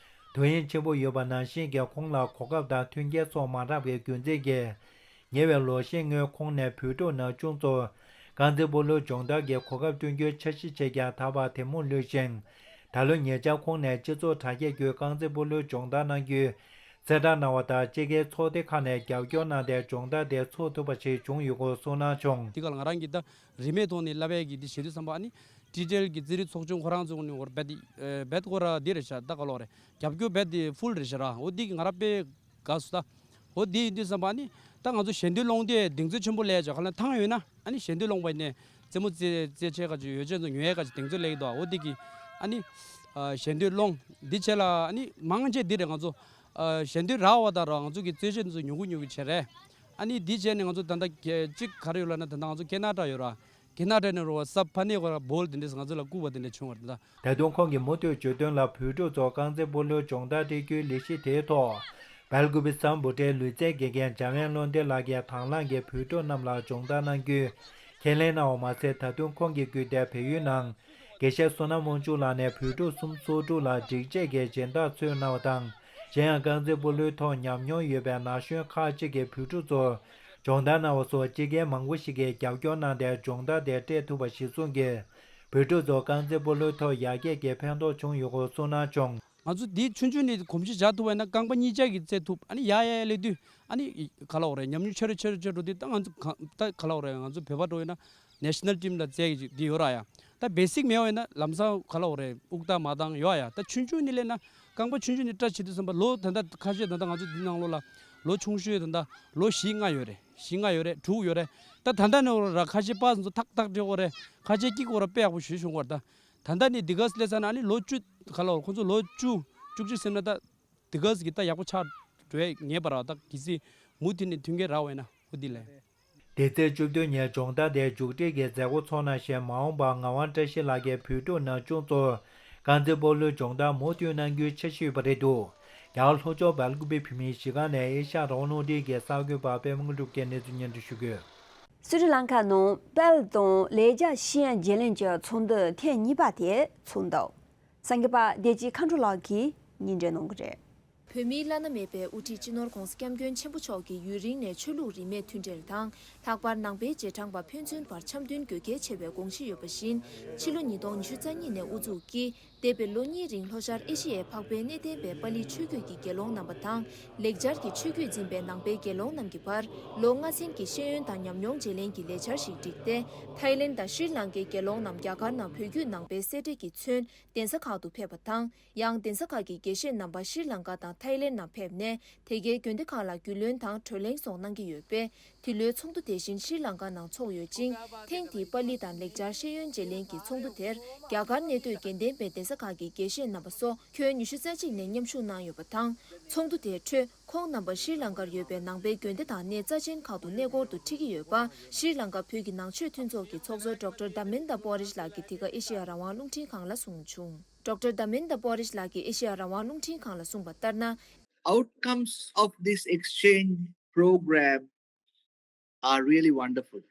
དོ་དབྱིངས་ཆེན་པོ་ཡོད་པ་ནང་བཞིན་གྱི། ཁོང་ལ་གོ་སྐབས་དང་མཐུན་རྐྱེན་སོགས་མ་རག་པའི་རྒྱུ་མཚན་གྱིས། ཉེ་བའི་ལོ་ཤས་སྔོན་ཁོང་ནས་བོད་ཕྲུག་ན་ཆུང་ཚོར་རྐང་རྩེད་སྤོ་ལོའི་སྦྱོང་བརྡར་གྱི་གོ་སྐབས་བསྐྲུན་རྒྱུའི་འཆར་གཞི་བྱས་ཀྱང་། ད་བར་དེ་མུར་ལུས་ཤིང་། ད་ལོ་ཉེ་ཆར་ཁོང་ནས་སྤྱི་ཚོགས་དྲ་རྒྱས་བརྒྱུད་རྐང་རྩེད་སྤོ་ལོའི་སྦྱོང་བརྡར་གནང་རྒྱུའི་གསལ་བསྒྲགས་གནང་བ་ལྟར། དཔྱིད་ཀའི་ཚོགས་སྡེ་ཁག་ནས་རྒྱབ་སྐྱོར་གནང་སྟེ། སྦྱོང་བརྡར་དེ་ཚུགས་ཐུབ་པ་ཞིག་བྱུང་ཡོད་སྐོར་གསུངས་གནང་བྱུང་། འདི་ག་ལ་ང་རང་གིས་ད་རིན་མེད་ཐོག་ནས་ལབ་ཡས་ཀྱི་འདི་བྱེད་དུས་ཙམ་པ། ཨ་ནི་ཊི་ཌི་ཨེལ་གྱི་རྩེད་རིགས་ཚོགས་ཆུང་ཁོ་རང་ཚོ་ནས་འོར་རྦད་དེ་རྦད་ཁོ་ར་འདི་རེད་ཤག་ད་ག་ལོག་རེད། རྒྱབ་སྐྱོར་རྦད་དེ་ཕུལ་རེད་ཤག་ར། འོ་འདི་གིས་ང་རང་དཔེ་དགའ་སོང་ད། འོ་འདི་ཡིན་དུས་ཙམ་པ། ཨ་ནི་ད་ང་ཚོ་ཞལ་འདོན་སློང་དུས་གདེང་ཚོད་ཆེན་པོ་སླེབས་ཡ་ཅིག་ག་ལ་ཐང་ཡོད་ན། ཨ་ནི་ཞལ་འདོན་སློང་བ་ཡིན་ནའི་རྩེད་མོ་རྩེ་རྩེ་བྱེད་ག་ཅིག་ཡོ་བྱད་ཚོ་ཉོ་ཡ་ག་ཅིག་གདེང་ཚོད་སླེབས་ཀྱི་འདུག་འོ་འདི་གིས་ཨ་ནི་ཨ་ཞལ་འདོན་སློང་འདི་བྱས་ལ། ཨ་ནི་མང་ཆེ་འདི་རེད། ང་ཚོ་ཨ་ཞལ་འདོན་རག་པ་དང་ར། ང་ཚོ་གི་རྩེད་ཆས་འདི་ཚོ་ཉོ་གི་ཉོ་གི་བྱས་རེད། ཨ་ནི་འདི་བྱས་ནས་ང་ཚོ་ད་ལྟ་ག་ཅིག་ག་རེ་ཡོད་ལབ་ན། ད་ལྟ་ང་ཚོ་ཀེ་ན་ཌ་ཡོད་ར། ཀེ་ན་ཌ་ནས་རོ་བ་སབ་ཕ་ནས་གོ་ར་བོལ་དེ་འདྲས་ང་ཚོ་ལ་བསྐུར་བ་དེ་འདྲས་བྱུང་བ་རེད་ད། ད་དུང་ཁོང་གིས་མུ་མཐུད་བརྗོད་དོན་ལ། བོད་ཕྲུག་ཚོར་རྐང་རྩེད་སྤོ་ལོའི་སྦྱོང་བརྡར་སྤྲད་རྒྱུའི་ལས་གཞི་དེའི་ཐོག་སྦེལ་ཀོབ་སམ་བྷོ་ཊའི་ལུས་རྩལ་དགེ་རྒན་འཇམ་དབྱངས་བློ་ལྡན་ལགས་ཀྱིས་དང་བླངས་ཀྱིས་བོད་ཕྲུག་རྣམས་ལ་སྦྱོང་བརྡར་གནང་རྒྱུའི་ཁས་ལེན་གནང་བ་མ་ཟད། ད་དུང་ཁོང་གིས་བརྒྱུད་དེ་བལ་ཡུལ་ནང་དགེ་བཤེས་བསོད་ནམས་དབང་ཕྱུག་ལགས་ནས་བོད་ཕྲུག་སུམ་ཅུ་སོ་དྲུག་ལ་སྒྲིག་ཆས་ཀྱི་སྦྱིན་བདག་འཚོལ་གནང་བ་དང་། གཞན་ཡང་རྐང་རྩེད་སྤོ་ལོའི་ཐོག་ཉམས་མྱོང་ཡོད་པའི་ན་གཞོན་ཁག་ཅིག་གིས་བོད་ཕྲུག་ཚོར་སྦྱོང་བརྡར་གནང་བ་སོགས་དཔྱིད་ཀའི་མང་པོ་ཞིག་གིས་རྒྱབ་སྐྱོར་གནང་སྟེ། སྦྱོང་བརྡར་དེ་སྤྲད་ཐུབ་པ་ཞིག་གསུངས་ཀྱིས། བོད་ཕྲུག་ཚོར་རྐང་རྩེད་སྤོ་ལོའི་ཐོག་ཡར་རྒྱས་ཀྱི་ཕན་ཐོགས་བྱུང་ཡོད་སྐོར་གསུངས་གནང་བྱུང་། ང་ཚོ་འདི་ཆུང་ཆུང་ནས་གོམས་གཤིས་བཞག་ཐུབ་པ་ཡིན་ན། རྐང་པ་གཉིས་ཆ་གིས་རྩེད་ཐུབ། ཨ་ནི་ཡར་ཡར་སླེབས་དུས། ཨ་ནི་ག་ལབ་དགོས་རེད། ཉམས་མྱོང་ཆེ་རུ་ཆེ་རུ་ཆེ་རུ་འགྲོ་དུས། ད་ང་ཚོ་ག་ད་ག་ལབ་དགོས་རེད། ང་ཚོ་བོད་པ་འདྲ་བོ་ཡིན་ན་ནེ་ཤ་ནལ་ཊིམ་ལ་རྩེ་གི་འདི་ཡོད་ར་ཡ། ད་བེ་སིག་མེད་པ་ཡིན་ན་ལམ་སང་ག་ལབ་དགོས་རེད། དབུགས་ཐག་མ་བཏང་ཡོད་ཡ། ད་ཆུང་ཆུང་ནས་སླེབས་ན། རྐང་པ་ཆུང་ཆུང་ནས་སྐྲ་བྱེད་དུས་ཙམ་པ། ལོ་ད་ལྟ་ཁ་ཤས་ད་ལྟ་ང་ཚོ་འདི་ནང་ལོགས་ལ་ ལོ་ཆུང་ཤོས་ད་ལྟ་ལོ་བཞི་ལྔ་ཡོད་རེད། བཞི་ལྔ་ཡོད་རེད། དྲུག་ཡོད་རེད། ད་ད་ལྟ་ནས་ར་ཁ་ཤས་པཱ་སི་ཚོ་ཐག་ཐག་འགྲིག་གོ་རེད། ཁ་ཤས་སྐྱིད་གོ་ར་དཔེ་ཡག་པོ་ཞུས་བྱུང་གོ་རེད། ད་ད་ལྟ་ནས་འདི་ག་སླེབས་ཚར་ན་ཨ་ནི་ལོ་བཅུ་ག་ལ་ཁོང་ཚོ་ལོ་བཅུ་བཅུ་གཅིག་ཟིན་ན་ད་འདི་ག་ཟིག་ད་ཡག་པོ་ཆགས་འགྲོ་ཡ་ངེས་པ་ར། ད་གི་སི་མུ་མཐུད་ནས་མཐུན་རྐྱེན་རག་བས་ན་ཧུ་དི་ལེ། དེ་ཚེས་བཅུ་བདུན་ཉིན་སྦྱོང་བརྡར་དེ་མཇུག་སྒྲིལ་གྱི་མཛད་སྒོ་འཚོགས་གནང་ཞིང་། མ་འོངས་པར་ངག་དབང་བཀྲ་ཤིས་ལགས་ཀྱིས་བོད་ཕྲུག་ནང་ཆུང་ཚོར་རྐང་འཛིན་སྤོ་ལོའི་སྦྱོང་བརྡར་མུ་མཐུད་གནང་རྒྱུའི་འཆར་གཞི་ཡོད་པ་རེད་འདུག་རྒྱ་གར་ལྷོ་ཕྱོགས་སྦེལ་ཀུ་པེ་བོད་མིའི་གཞིས་ཁང་ནས་ཨེ་ཤ་ཡ་རང་དབང་རླུང་འཕྲིན་གྱི་གསར་འགོད་པ་པད་མ་དངོས་གྲུབ་ཀྱིས་གནས་ཚུལ་སྙན་སྒྲོན་ཞུ་གི་ཡོད། སི་རི་ལང་ཀ་ནང་དཔལ་དང་ལེགས་སྦྱར་ཤེས་ཡོན་བརྗེ་ལེན་གྱི་ཚོགས་འདུ་ཐེངས་གཉིས་པ་དེ་ཚོགས་འདུག་གསར་འགོད་པ་བདེ་སྐྱིད་མཁའ་འགྲོ་ལགས་ཀྱིས་སྙན་སྒྲོན་གནང་གི་རེད། བོད་མིའི་བླ་ན་མེད་པའི་དབུ་ཁྲིད་སྤྱི་ནོར་༧གོང་ས་༧སྐྱབས་མགོན་ཆེན་པོ་མཆོག་གིས་ཡུན་རིང་ནས་ཆོས་ལུགས་རིས་མེད་མཐུན་འབྲེལ་དང་། ལྷག་པར་ནང་པའི་རྗེས་འབྲང་པ་ཕན་ཚུན་བར་འཆམ་མཐུན་དགོས་གལ་ཆེ་བའི་དགོངས་གཞི་ཡོད་པ་བཞིན། ཕྱི་ལོ་ཉིས་སྟོང་ཉི་ཤུ་རྩ་གཉིས་ནས་དབུ་འཛུགས་ཀྱིས། འདས་པའི་ལོ་གཉིས་རིང་ལྷོ་ཤར་ཨེ་ཤི་ཡའི་འཕགས་པའི་གནས་བརྟན་པའི་པཱ་ལིའི་ཆོས་བརྒྱུད་ཀྱི་དགེ་སློང་རྣམ་པ་དང་། ལེགས་སྦྱར་གྱི་ཆོས་བརྒྱུད་འཛིན་པའི་ནང་པའི་དགེ་སློང་རྣམས་ཀྱི་བར་ལོ་ལྔ་ཚན་གྱི་ཤེས་ཡོན་དང་ཉམས་མྱོང་བརྗེ་ལེན་གྱི་ལས་འཆར་ཞིག་བསྒྲིགས་ཏེ། ཐའི་ལེན་དང་ཤྲི་ལང་ཀའི་དགེ་སློང་རྣམས་རྒྱ་གར་ནང་བོད་བརྒྱུད་ནང་པའི་གསེར་བྲིས་ཀྱི་ཚོན་གདན་ས་ཁག་ཏུ་ཕེབས་པ་དང་། ཡང་གདན་ས་ཁག་གི་དགེ་བཤེས་རྣམ་པ་ཤྲི་ལང་ཀ་དང་ཐའི་ལེན་ནང་ཕེབས་ནས། དེ་གའི་དགོན་སྡེ་ཁག་ལ་རྒྱུས་ལོན་དང་བགྲོ་གླེང་སོགས་གནང་གི་ཡོད་པས། འདི་ལོའི་ཚོགས་འདུ་དེ་བཞིན་ཤྲི་ལང་ཀ་ནང་འཚོགས་ཡོད་ཅིང་། ཐེངས་འདིའི་པཱ་ལི་དང་ལེགས་སྦྱར་ཤེས་ཡོན་བརྗེ་ལེན་གྱི་ཚོགས་འདུ་དེར་རྒྱ་གར་གནས་སྡོད་དགེ་ལྡན་པའི་གདན་ས་ཁག་གི་དགེ་བཤེས་རྣམ་པ་སོགས་ཁྱོན་ཉི་ཤུ་རྩ་གཅིག་ནས་མཉམ་ཞུགས་གནང་ཡོད་པ་དང་། ཚོགས་འདུ་དེའི་ཁྲོད་ཁོང་རྣམ་པ་ཤྲི་ལང་ཀར་ཡོད་པའི་ནང་པའི་དགོན་སྡེ་དང་གནས་རྩ་ཆེན་ཁག་ཏུ་གནས་སྐོར་དུ་ཁྲིད་ཀྱི་ཡོད་པ། ཤྲི་ལང་ཀ་བོད་ཀྱི་ནང་ཆོས་མཐུན་ཚོགས་ཀྱི་ཚོགས་གཙོ་ཌོག་ཊར་དྷ་མེན་དྷ་པོ་རིཤ་ལགས་ཀྱིས་འདི་ག་ཨེ་ཤེ་ཡ་རང་དབང་རླུང་འཕྲིན་ཁང་ལ་གསུངས་བྱུང་། ཌོག་ཊར་དྷ་མེན་དྷ་པོ་རིཤ་ལགས་ཀྱིས་ཨེ་ཤེ་ཡ་རང་དབང་རླུང་འཕྲིན་ཁང་ལ་གསུངས་པ་ལྟར་ན། Outcomes of this exchange program are really wonderful.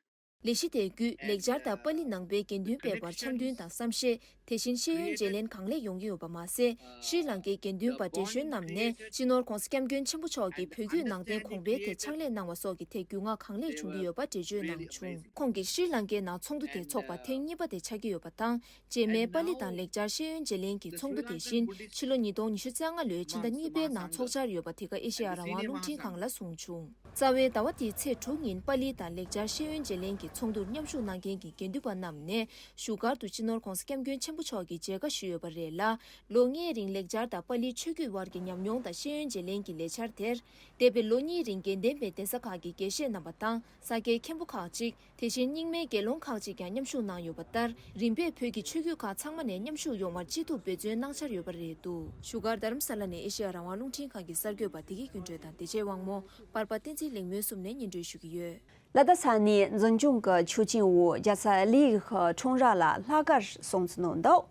ལས་གཞི་དེའི་བརྒྱུད་ལེགས་སྦྱར་དང་པཱ་ལི་ནང་པའི་དགེ་འདུན་པའི་བར་འཆམ་མཐུན་དང་བསམ་ཤེས། དེ་བཞིན་ཤེས་ཡོན་བརྗེ་ལེན་གང་ལེགས་ཡོང་གི་ཡོད་པ་མ་ཟད། ཤྲི་ལང་ཀའི་དགེ་འདུན་པ་བགྲེས་གཞོན་རྣམས་ནས་སྤྱི་ནོར་༧གོང་ས་༧སྐྱབས་མགོན་ཆེན་པོ་མཆོག་གིས་བོད་བརྒྱུད་ནང་བསྟན་གོང་འཕེལ་ཐད་ཕྱག་ལས་གནང་བ་སོགས་ཀྱི་ཐད་རྒྱུས་མངའ་གང་ལེགས་བྱུང་གི་ཡོད་པ་འགྲེལ་བརྗོད་གནང་བྱུང་། ཁོང་གིས་ཤྲི་ལང་ཀའི་ནང་ཚོགས་འདུ་དེ་འཚོགས་པ་ཐེངས་གཉིས་པ་དེ་ཆགས་ཀྱི་ཡོད་པ་དང་། རྗེས་མའི་པཱ་ལི་དང་ལེགས་སྦྱར་ཤེས་ཡོན་བརྗེ་ལེན་གྱི་ཚོགས་འདུ་དེ་བཞིན་ཕྱི་ལོ་ཉིས་སྟོང་ཉི་ཤུ་རྩ་ལྔ་ལོའི་ཕྱི་ཟླ་གཉིས་པའི་ནང་འཚོགས་འཆར་ཡོད་པ་དེ་ག་ཨེ་ཤེ་ཡ་རང་དབང་རླུང་འཕྲིན་ཁང་ལ་གསུངས་བྱུང་། རྩ་བའི་ཟླ་བ་འདིའི་ཚེས་དྲུག་ཉིན་པཱ་ལི་དང་ལེགས་སྦྱར་ཤེས་ཡོན་བརྗེ་ལེན་གྱི་ཚོགས་འདུར་མཉམ་ཞུགས་གནང་མཁན་གྱི་དགེ་འདུན་པ་རྣམས་ནས་བཞུགས་སྒར་དུ་སྤྱི་ནོར་༧གོང་ས་༧སྐྱབས་མགོན་ཆེན་པོ་མཆོག་གི་མཇལ་ཁ་ཞུས་ཡོད་པ་རེད་ལ། ལོ་ལྔའི་རིང་ལེགས་སྦྱར་དང་པཱ་ལིའི་ཆོས་བརྒྱུད་དབར་གྱི་ཉམས་མྱོང་དང་ཤེས་ཡོན་བརྗེ་ལེན་གྱི་ལས་འཆར་དེར། འདས་པའི་ལོ་གཉིས་རིང་དགེ་ལྡན་པའི་གདན་ས་ཁག་གི་དགེ་བཤེས་རྣམ་པ་དང་ས་སྐྱའི་མཁན་པོ་ཁག་ཅིག་དེ་བཞིན་རྙིང་མའི་དགེ་སློང་ཁག་ཅིག་ཀྱང་མཉམ་ཞུགས་གནང་ཡོད་པ་ལྟར། རིམ་པས་བོད་ཀྱི་ཆོས་བརྒྱུད་ཁག་ཚང་མ་ནས་མཉམ་ཞུགས་ཡོང་བར་ཅི་ཐུབ་འབད་བརྩོན་གནང་འཆར་ཡོད་པ་རེད་འདུག་བཞུགས་སྒར་རྡ་རམ་ས་ལ་ནས་ཨེ་ཤེ་ཡ་རང་དབང་རླུང་འཕྲིན་ཁང་གི་གསར་འགོད་པ་བདེ་སྐྱིད་ཀུན་གྲོལ་དང་བདེ་ཆེན་དབང་མོ། པར་པ་བསྟན་འཛིན་ལེགས་སྨོན་གསུམ་ནས་སྙན་སྒྲོན་ཞུ་གི་ཡོད། ལ་དྭགས་ས་གནས་འཛིན་སྐྱོང་གི་ཆོག་མཆན་འོག་རྒྱལ་ས་ལི་ཡུལ་གྱི་ཁྲོམ་ར་ལ་ལྷག་དཀར་སྲུང་བརྩི་གནང་འདུག་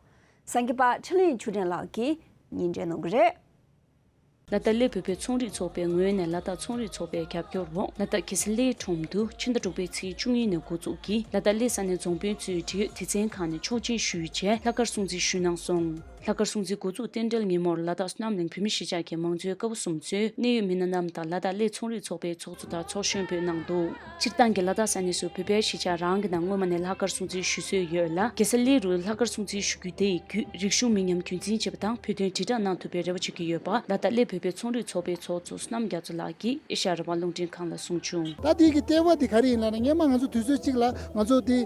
གསར་འགོད་པ་འཕྲིན་ལས་ཆོས་སྒྲོན་ལགས་ཀྱིས་སྙན་སྒྲོན་གནང་གི་རེད། ལ་དྭགས་སླེ་བོད་པའི་ཚོང་རིགས་ཚོགས་པའི་ངོས་ནས་ལ་དྭགས་ཚོང་རིགས་ཚོགས་པའི་རྒྱབ་སྐྱོར་འོག་ལ་དྭགས་རྒྱལ་ས་སླེའི་ཁྲོམ་དུ་ཕྱི་ཟླ་དྲུག་པའི་ཚེས་བཅུ་གཉིས་ནས་འགོ་འཛུགས་ཀྱིས་ལ་དྭགས་སླེ་ས་གནས་རྫོང་དཔོན་ཚོའི་འབྲེལ་ཡོད་སྡེ་ཚན་ཁག་ནས་ཆོག་མཆན་ཞུས་རྗེས་ལྷག་དཀར་སྲུང་བརྩི་ཞུས་གནང་སོང་། ལྷག་དཀར་སྲུང་བརྩི་འགོ་འཛུགས་རྟེན་འབྲེལ་ཉིན་མོར་ལ་དྭགས་བསོད་ནམས་གླིང་བོད་མི་གཞིས་ཆགས་ཀྱི་མང་གཙོའི་ཀ་བོ་གསུམ་གཙོས་གནད་ཡོད་མི་སྣ་རྣམས་དང་ལ་དྭགས་སླེ་ཚོང་རིགས་ཚོགས་པའི་ཚོགས་གཙོ་དང་ཚོགས་གཞོན་པོས་གནང་འདུག་སྤྱིར་བཏང་གི་ལ་དྭགས་ས་གནས་སུ་བོད་པའི་གཞིས་ཆགས་རང་གི་ནང་སྔོན་མ་ནས་ལྷག་དཀར་སྲུང་བརྩི་ཞུ་སྲོལ་ཡོད་ལ། རྒྱལ་ས་སླེ་རུ་ལྷག་དཀར་སྲུང་བརྩི་ཞུ་རྒྱུ་དེ་ཡི་བརྒྱུད་རིག་གཞུང་མི་ཉམས་རྒྱུན་འཛིན་བྱེད་པ་དང་བོད་དོན་དྲིལ་བསྒྲགས་གནང་ཐུབ་པའི་རེ་བ་བྱེད་ཀྱི་ཡོད་པ་ལ་དྭགས་སླེ་བོད་པའི་ཚོང་རིགས་ཚོགས་པའི་ཚོགས་གཙོ་བསོད་ནམས་རྒྱ་མཚོ་ལགས་ཀྱིས་ཨེ་ཤ་ཡ་རང་དབང་རླུང་འཕྲིན་ཁང་ལ་གསུངས་བྱུང་། ད་དེ་གི་ལྟེ་བ་དེ་ག་རེ་ཡིན་ལབ་ན། སྔོན་མ་ང་ཚོ་དུས་ཚོད་གཅིག་ལ་ང་ཚོ་དེ་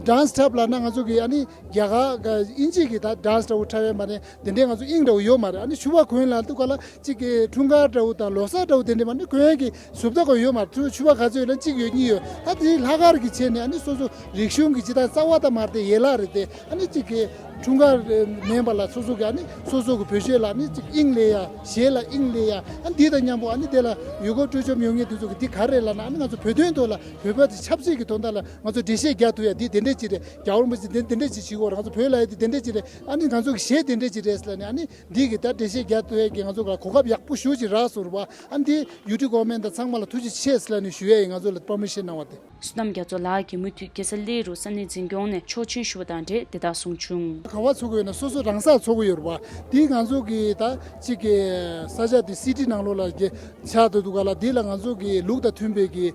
ཌན་སི་འཁྲབ་ལབ་ན་ང་ཚོ་གི་ཨ་ནི་རྒྱ་གར་དབྱིན་ཇི་གི་ད་ཌན་སི་འདྲ་བོ་འཁྲབ་ཡས་མ་རེད། དེ་འདྲའི་ང་ཚོ་དབྱིངས་འདྲ་བོ་ཡོད་མ་རེད། ཨ་ནི་ཕྱུ་པ་གོན་ལ་འདུག་ག་ལ། གཅིག་གི་འཁྲུངས་སྐར་འདྲ་བོ་དང་ལོ་གསར་འདྲ་བོ་དེ་འདྲ་མ་ནི་གོན་གི་བཟོ་ལྟ་གོ་ཡོད་མ་རེད། ཕྱུ་པ་ག་ཚོད་ཡོད་ན་གཅིག་ཡོད་གཉིས་ཡོད། ད་དེ་ལྷག་དཀར་གི་ཆེད་ནས་ཨ་ནི་སོ་སོ་རིག་གཞུང་གི་ཅི་ད་རྩ་བ་ད་མ་རེད་དེ་ཡན་ལག་རེད་དེ། ཨ་ནི་གཅིག་གི་འཁྲུངས་སྐར་མིན་པ་ལ་སོ་སོ་གི་ཨ་ནི་སོ་སོ་གི་བོད་གཞས་ལ་ཨ་ནི་གཅིག་དབྱིངས་ལེན་ཡ། གཞས་ལ་དབྱིངས་ལེན་ཡ། ཨ་འདི་དང་མཉམ་པོ་ཨ་ནི་དེ་ལ་ཡུལ་སྐོར་སྤྲོ་འཆམ་ཡོང་མཁན་དེ་ཚོ་གི་འདི་ག་རེ་རེད་ལབ་ན། ཨ་ནི་ང་ཚོ་བོད་དོན་ཐོག་ལ་བོད་པ་དེ་ཆབ་སྲིད་ཀྱི་དོན་དག་ལ་ང་ཚོ་འགྲེལ་བཤད་རྒྱག་ཐུབ་ཡ་འདི་དེ་འདྲས་ཅིག་རེད། རྒྱལ་བ་རིན་པོ་ཆེ་དེ་དེ་འདྲས་ཅིག་བྱེད་དགོས་རེད། ང་ཚོ་བོད་ལ་ཡ་དེ་དེ་འདྲས་ཅིག་རེད། ཨ་ནི་ང་ཚོ་གི་གཞས་དེ་འདྲས་ཅིག་རེད་ལབ་ནས། ཨ་ནི་འདི་གི་ད་འགྲེལ་བཤད་རྒྱག་ཐུབ་ཡས་ཀྱི་ང་ཚོ་ལ་གོ་སྐབས་ཡག་པོ་ཞེ་པོ་ཅིག་རག་སོང་རེད་པ། ཨ་འདི་ཡུ་ཊི་ཀོ་མེན་དང་ཚང་མ་ལ་ཐུགས་རྗེ་ཆེ་ཟེར་ལབ་ནས་ཞུ་ཡས་ཡིན། ང་ཚོ་ལ་པར་མི་ཤན་གནང་བ་དེ། བསོད་ནམས་རྒྱ་མཚོ་ལགས་ཀྱིས་མུ་མཐུད་རྒྱལ་ས་སླེ་རུ་ས་གནས་འཛིན་སྐྱོང་ནས་ཆོག་མཆན་ཞུ་བ་དང་འབྲེལ་དེ་དག་གསུངས་བྱུང་། ག་པར་འཚོགས་ཀྱི་ཡོད་ན་སོ་སོ་རང་སར་འཚོགས་ཀྱི་ཡོད་རེད་པ། འདི་ང་ཚོ་གི་ད་གཅིག་གི་ས་ཆ་དེ་སི་ཊི་ནང་ལོགས་ལ་གི་ཆགས་བསྡད་འདུག་ག་ལ། འདི་ལ་ང་ཚོ་གི་ལུགས་དང་མཐུན་པའི་གི་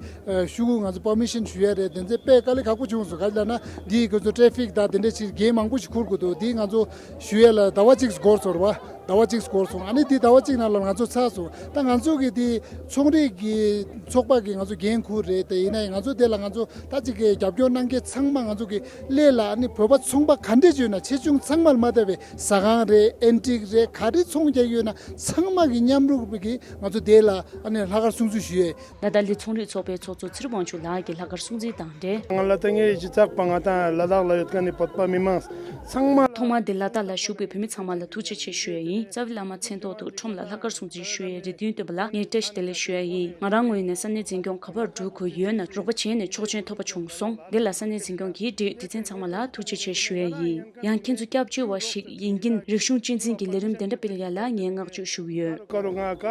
ཤོག་གུ་ང་ཚོ་པར་མི་ཤན་ཞུ་ཡས་རེད། དེ་ཚོ་དཔེ་དཀའ་ལས་ཁག་པོ་བྱུང་སོང་། ག་རེ་ལབ་ན་འདི་ཁོ་ཚོ་ཊེ་ཕིག་དང་དེ་འདྲ་ཅིག་འགན་མང་པོ་ཞིག་འཁུར་དགོས་འདུག་འདི་ང་ཚོ་ཞུ་ཡས་ལ་ཟླ་བ་གཅིག་འགོར་སོང་རེད་པ། ཟླ་བ་གཅིག་འགོར་སོང་། ཨ་ནི་འདི་ཟླ་བ་གཅིག་ནང་ལ་ང་ཚོ་ཚར་སོང་། ད་ང་ཚོ་གི་འདི་ཚོང་རིགས་ཀྱི་ཚོགས་པ་གི་ང་ཚོ་འགན་འཁུར་རེད། དེ་ཡིན་ན་ཡང་ང་ཚོ་དེ་ལ་ ང་ཚོ་ད་ཅིག་གི་རྒྱབ་སྐྱོར་གནང་མཁན་ཚང་མ་ང་ཚོ་གི་སླེ་ལ་ཨ་ནི་བོད་པ་ཚོང་པ་ག་འདྲས་ཡོད་ན་ཆེ་ཆུང་ཚང་མར་མ་ལྟ་བའི་ཟ་ཁང་རེད། ཨེན་ཊིག་རེད། ག་རེ་ཚོང་རྒྱག་ཡོད་ན་ཚང་མ་གི་མཉམ་རུབ་ཀྱི་ང་ཚོ་དེ་ལ་ཨ་ནི་ལྷག་དཀར་སྲུང་བརྩི་ཞུ་ཡས། ལ་དྭགས་སླེ་ཚོང་རིག་ཚོགས་པའི་ཚོགས་གཙོ་ཚེ་རིང་དབང་ཕྱུག་ལགས་ཀྱིས་ལྷག་དཀར་སྲུང་བརྩི་དང་འབྲེལ། ང་ལ་ལྟ་ངའི་གཞིས་ཆགས་པ་ང་དང་ལ་དྭགས་ལ་ཡོད་མཁན་ནི་བོད་པ་མི་མང་ཚང་མ། ཐོག་མར་འདིར་ལ་དྭགས་ལ་བཞུགས་པའི་བོད་མི་ཚང་མ་ལ་ཐུགས་རྗེ་ཆེ་ཞུ་ཡས་ཡིན། རྩ་བའི་བླ་མ་མཚན་ཐོག་ཏུ་ཁྲོམ་ལ་ལྷག་དཀར་སྲུང་བརྩི་ཞུ་ཡས་རེ་འདུན་བཏོན་པ་ལ་ངས་བཀྲ་ཤིས་བདེ་ལེགས་ཞུ་ཡས་ཡིན། ང་རང་ངོས་ནས་ས་གནས་འཛིན་སྐྱོང་ག་པར་འགྲོ་དགོས་ཡོད་ན་རོགས་པ་བྱས་ནས་ཆོག་མཆན་ཐོབ་པ་བྱུང་སོང་། འདི་ལ་ས་གནས་འཛིན་སྐྱོང་གིས་འབྲེལ་ཡོད་སྡེ་ཚན་ཚང་མ་ལ་ཐུགས་རྗེ་ཆེ་ཞུ་ཡས་ཡིན། ཡང་ཁྱེད་ཚོ་སྐྱབས་བཅོལ་བ་ཞིག་ཡིན་གྱིན་རིག་གཞུང་གཅེས་འཛིན་གྱི་ལས་རིམ་དེ་འདྲ་སྤེལ་ཡ་ལ་ངས་བསྔགས་བརྗོད་ཞུ་གི་ཡོད། ལྷག་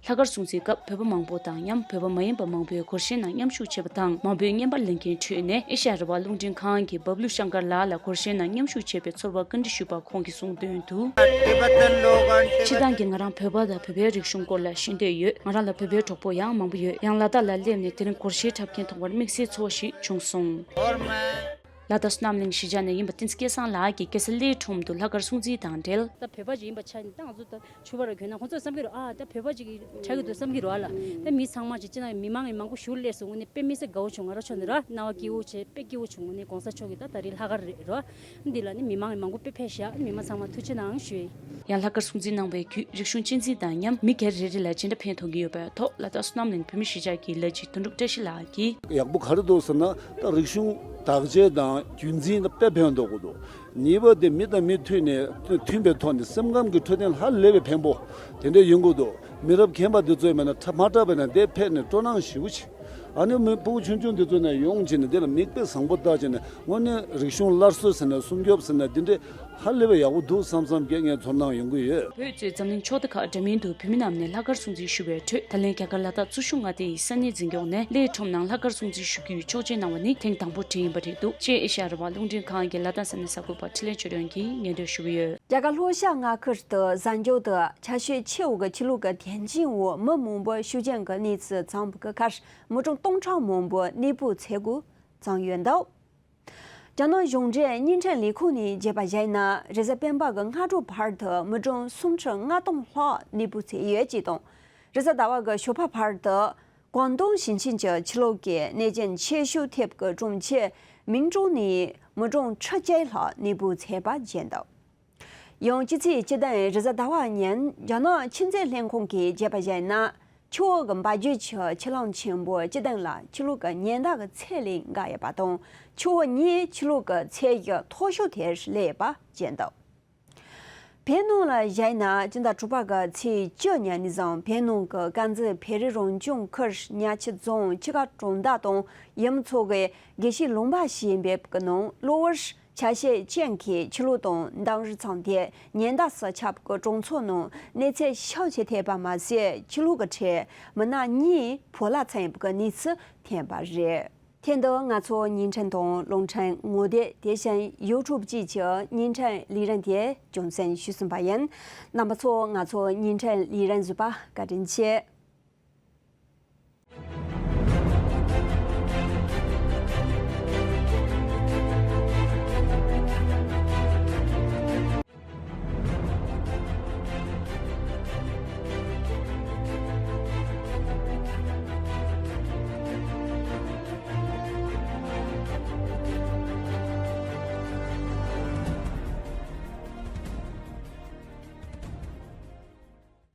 དཀར་སྲུང་བརྩིའི་སྐབས་བོད་པ་མང་པོ་དང་མཉམ་བོད་པ་མ་ཡིན་པ་མང་པོས་སྒོར་གཞས་ནང་མཉམ་ཞུགས་བྱས་པ་དང་། མང་པོས་རྔན་པ་ལེན་མཁན་ཁྲོད་ནས་ཨེ་ཤ་ཡ་རང་དབང་རླུང་འཕྲིན་ཁང་གི་བབ་ལུ་ཤང་ཀར་ལགས་ལ་སྒོར་གཞས་ནང་མཉམ་ཞུགས་བྱས་པའི་ཚོར་བ་བཀའ་འདྲི་ཞུས་པར་ཁོང་གིས་གསུངས་དོན་དུ། སྤྱིར་བཏང་གི་ང་རང་བོད་པ་དང་བོད་པའི་རིག་གཞུང་སྐོར་ལ་ཤེས་འདོད་ཡོད། ང་རང་ལ་བོད་པའི་གྲོགས་པོ་ཡང་མང་པོ་ཡོད། ཡང་ལ་དྭགས་ལ་སླེབས་ནས་དེ་རིང་སྒོར་གཞས་འཁྲབ་མཁན་མཐོང་བར་དམིགས་བསལ་ཚོར་བ་ཞིག་བྱུང་སོང་། ལ་དྭགས་བསོད་ནམས་གླིང་གཞིས་ཆགས་ནས་ཡིན་པ་བསྟན་འཛིན་སྐལ་བཟང་ལགས་ཀྱིས་རྒྱལ་ས་གླེའི་ཁྲོམ་དུ་ལྷག་དཀར་སྲུང་བརྩི་དང་འབྲེལ། ད་བོད་པ་ཅིག་ཡིན་པ་ཆ་ནས་ད་ང་ཚོ་ད་ཕྱུ་པ་ར་གྱོན་ན་ཁོང་ཚོས་བསམ་གྱི་རེད། ཨ་ད་བོད་པ་ཅིག་གི་ཆགས་ཀྱི་འདུག་བསམ་གྱི་རེད་བ་ལ། ད་མི་ཚང་མ་ཅིག་སྤྱིར་ན་མི་མང་གི་མང་པོ་ཞིག་སླེབས་སོང་། དངོས་གནས་དཔེ་མི་སྲིད་དགའ་བོ་བྱུང་། ང་རང་ཕྱོགས་ནས་ར་རྣ་བ་སྐྱིད་པོ་བྱས། དཔེ་སྐྱིད་པོ་བྱུང་། དངོས་གནས་གོང་ས་མཆོག་གི་ད་ད་རེས་ལྷག་དཀར་རེད་ར། འདི་ལ་ནི་མི་མང་གི་མང་པོ་དཔེ་ཕེབས་ཤག་མི་མང་ཚང་མ་ཐུགས་རྗེ་གནང་ཞུ་ཡིན། ཡང་ལྷག་དཀར་སྲུང་བརྩི་གནང་བའི་བརྒྱུད་རིག་གཞུང་གཅེས་འཛིན་དང་མཉམ་མི་སྒེར་རེ་རེ་ལ་ཇི་འདྲ་ཕན་ཐོགས་ཀྱི་ཡོད་པའི་ཐོག་ལ་དྭགས་བསོད་ནམས་གླིང་བོད་མི་གཞིས་ཆགས་ཀྱི་ལས་བྱེད་དོན་གྲུབ་བཀྲ་ཤིས་ལགས་ཀྱིས། ཡག་པོ་ག་རེ་འདུག་ཟེར་ན། ད་རིག་གཞུང་དག་ཆ་དང་རྒྱུན་འཛིན་ལ་དཔེ་ཕན་ཐོགས་ཀྱི་འདུག་གཉིས་པ་དེ་མི་དང་མི་མཐུན་ནས་མཐུན་པའི་ཐོག་ནས་སེམས་ཁམས་ཀྱི་འཕྲོད་བསྟེན་ཧ་ལས་པའི་ཕན་པོ་དེ་འདྲ་ཡོང་གི་འདུག་མི་རབས་རྒན་པ་འདི་ཚོས་མེད་ན་ཁྲ་མ་དྲགས་པས་ན་དེ་ཕེབས་ནས་སྤྲོ་སྣང་ཞེ་པོ་ཆེ། ཨ་ནི་མི་ཕྲུ་གུ་ཆུང་ཆུང་འདི་ཚོ་ནས་ཡོང་བྱས་ནས་འདི་ལ་མིག་དཔེ་བཟང་པོ་ལྟ་བྱས་ནས་དངོས་གནས་རིག་གཞུང་སླར་གསོ་ཟེར་ན་སྲུང་སྐྱོབ་ཟེར་ན་འདི་འདྲའི་ཧ་ལས་པའི་ཡག་པོ་འདུག་བསམ་བསམ་གྱི་ངས་ཚོར་སྣང་ཡོང་གི་ཡོད། བོད་གཙོས་འཛམ་གླིང་ཕྱོགས་མཐའ་ཁག་འདྲ་མིན་དུ་བོད་མི་རྣམས་ནས་ལྷག་དཀར་སྲུང་བརྩི་ཞུ་བའི་ཁྲོད། ད་ལན་རྒྱ་གར་ལ་དྭགས་ཙུ་ཤུ་མངའ་སྡེ་ཡི་ས་གནས་འཛིན་སྐྱོང་ནས་གླེའི་ཁྲོམ་ནང་ལྷག་དཀར་སྲུང་བརྩི་ཞུ་རྒྱུའི་ཆོག་མཆན་གནང་བ་ནི་ཐེངས་དང་པོ་དེ་ཡིན་པ་རེད་འདུག་ཅེས་ཨེ་ཤ་ཡ་རང་དབང་རླུང་འཕྲིན་ཁང་གི་ལ་དྭགས་ས་གནས་གསར་འགོད་པ་འཕྲིན་ལས་ཆོས་སྒྲོན་གྱིས་སྙན་སྒྲོན་ཞུ་གི་ཡོད། རྒྱ་གར་ལྷོ་ཤར་མངའ་ཁུལ་དུ་གཟའ་མཇུག་ཏུ་ཆར་ཞོད་ཆེ་བོ་གིས་ཆུ་ལོག་གི་དོན་རྐྱེན་འོག་མི་མང་པོ་ཤི་རྐྱེན་གྱི་གནས་ཚུལ་ཚང་བ་གི་ཁར་མི་གྲངས་སྟོང་ཕྲག་མང་པོ་གནས་སྤོ་མཛད་འགོ་བརྩམས་ཡོད་འདུག་རྒྱ་ནག་གཞུང་འབྲེལ་བརྙན་འཕྲིན་ལས་ཁུངས་ནས་བརྗོད་པར་བྱས་ན། རེས་གཟའ་སྤེན་པ་གི་སྔ་དྲོ་བར་དུ་མི་གྲངས་སུམ་ཁྲི་ལྔ་སྟོང་ལྷག་གནས་སྤོ་མཛད་ཡོད་ཅེས་དང་། རེས་གཟའ་ཟླ་བ་གི་ཞོགས་པ་བར་དུ་ཀོང་ཏུང་ཞིང་ཆེན་གྱི་ཆུ་ལོག་གི་གནོད་སྐྱོན་ཆེ་ཤོས་ཐེབས་ཀྱི་གྲོང་ཁྱེར་མིང་ཀྲོའུ་ནས་མི་གྲངས་ཁྲི་བརྒྱད་ལྷག་གནས་སྤོ་མཛད་པ་བརྗོད་འདུག་ཡང་ཕྱི་ཚེས་བཅུ་བདུན་རེས་གཟའ་ཟླ་བ་ཉིན་རྒྱ་ནག་ཆུ་མཛོད་ལྷན་ཁང་གིས་བརྗོད་པར་བྱས་ན། ཆུ་བོ་གི་འབབ་རྒྱུད་ཀྱི་ཆུ་ཀླུང་ཆེན་པོ་བཅུ་བདུན་ལ་ཆུ་ལོག་གི་ཉེན་བརྡ་གི་ཚད་ལས་འགག་ཡོད་པ་དང་། ཆུ་བོ་གཉིས་ཆུ་ལོག་གི་ཚད་གཞི་མཐོ་ཤོས་དེར་སླེབས་པ་བརྗོད་འདུག་བོད་ནང་ལ་བཞག་ན། སྤྱི་ཟླ་དྲུག་པ་གི་ཚེས་བཅུ་ཉིན་ནས་བཟུང་བོད་ནང་གི་དཀར་མཛེས་བོད་རིགས་རང་སྐྱོང་ཁུལ་གཉའ་ཆེན་རྫོང་ཆུ་ཁ་གྲོང་རྡལ་དང་ཡུལ་མི་ཚོ་གི་དགེ་བཤེས་ལུང་པ་ཞིག་ཡིན་པའི་ནང་གློ་བུར་ཆ་ཤས་ཅན་གྱི་ཆུ་ལོག་དང་འདམ་རུད་ཚང་སྟེ་ཉེན་བརྡ་སུ་ཁྱབ་ཀྱི་གྲོང་ཚོ་ནང་གནོད་འཚེ་ཤུགས་ཆེ་ཐེབས་པ་མ་ཟད། ཆུ་ལོག་གི་ཁྲོད་མི་སྣ་གཉིས་བོད་ལ་འཚེ་བའི་གནས་ཚུལ་ཐོན་པ་རེད། དེ་འདི་ང་ཚོ་བརྙན་འཕྲིན་དང་རླུང་འཕྲིན་ངོ་དེབ། དེ་བཞིན་ཡུ་ཊུབ་བཅས་ཀྱི་བརྙན་འཕྲིན་ལས་རིམ་དེ་རྒྱང་སྲིང་ཞུས་ཟིན་པ་ཡིན། རྣམ་པ་ཚོ་ང་ཚོ་བརྙན་འཕྲིན་ལས་རིམ་གཟིགས་པར་བཀའ་དྲིན་ཆེ།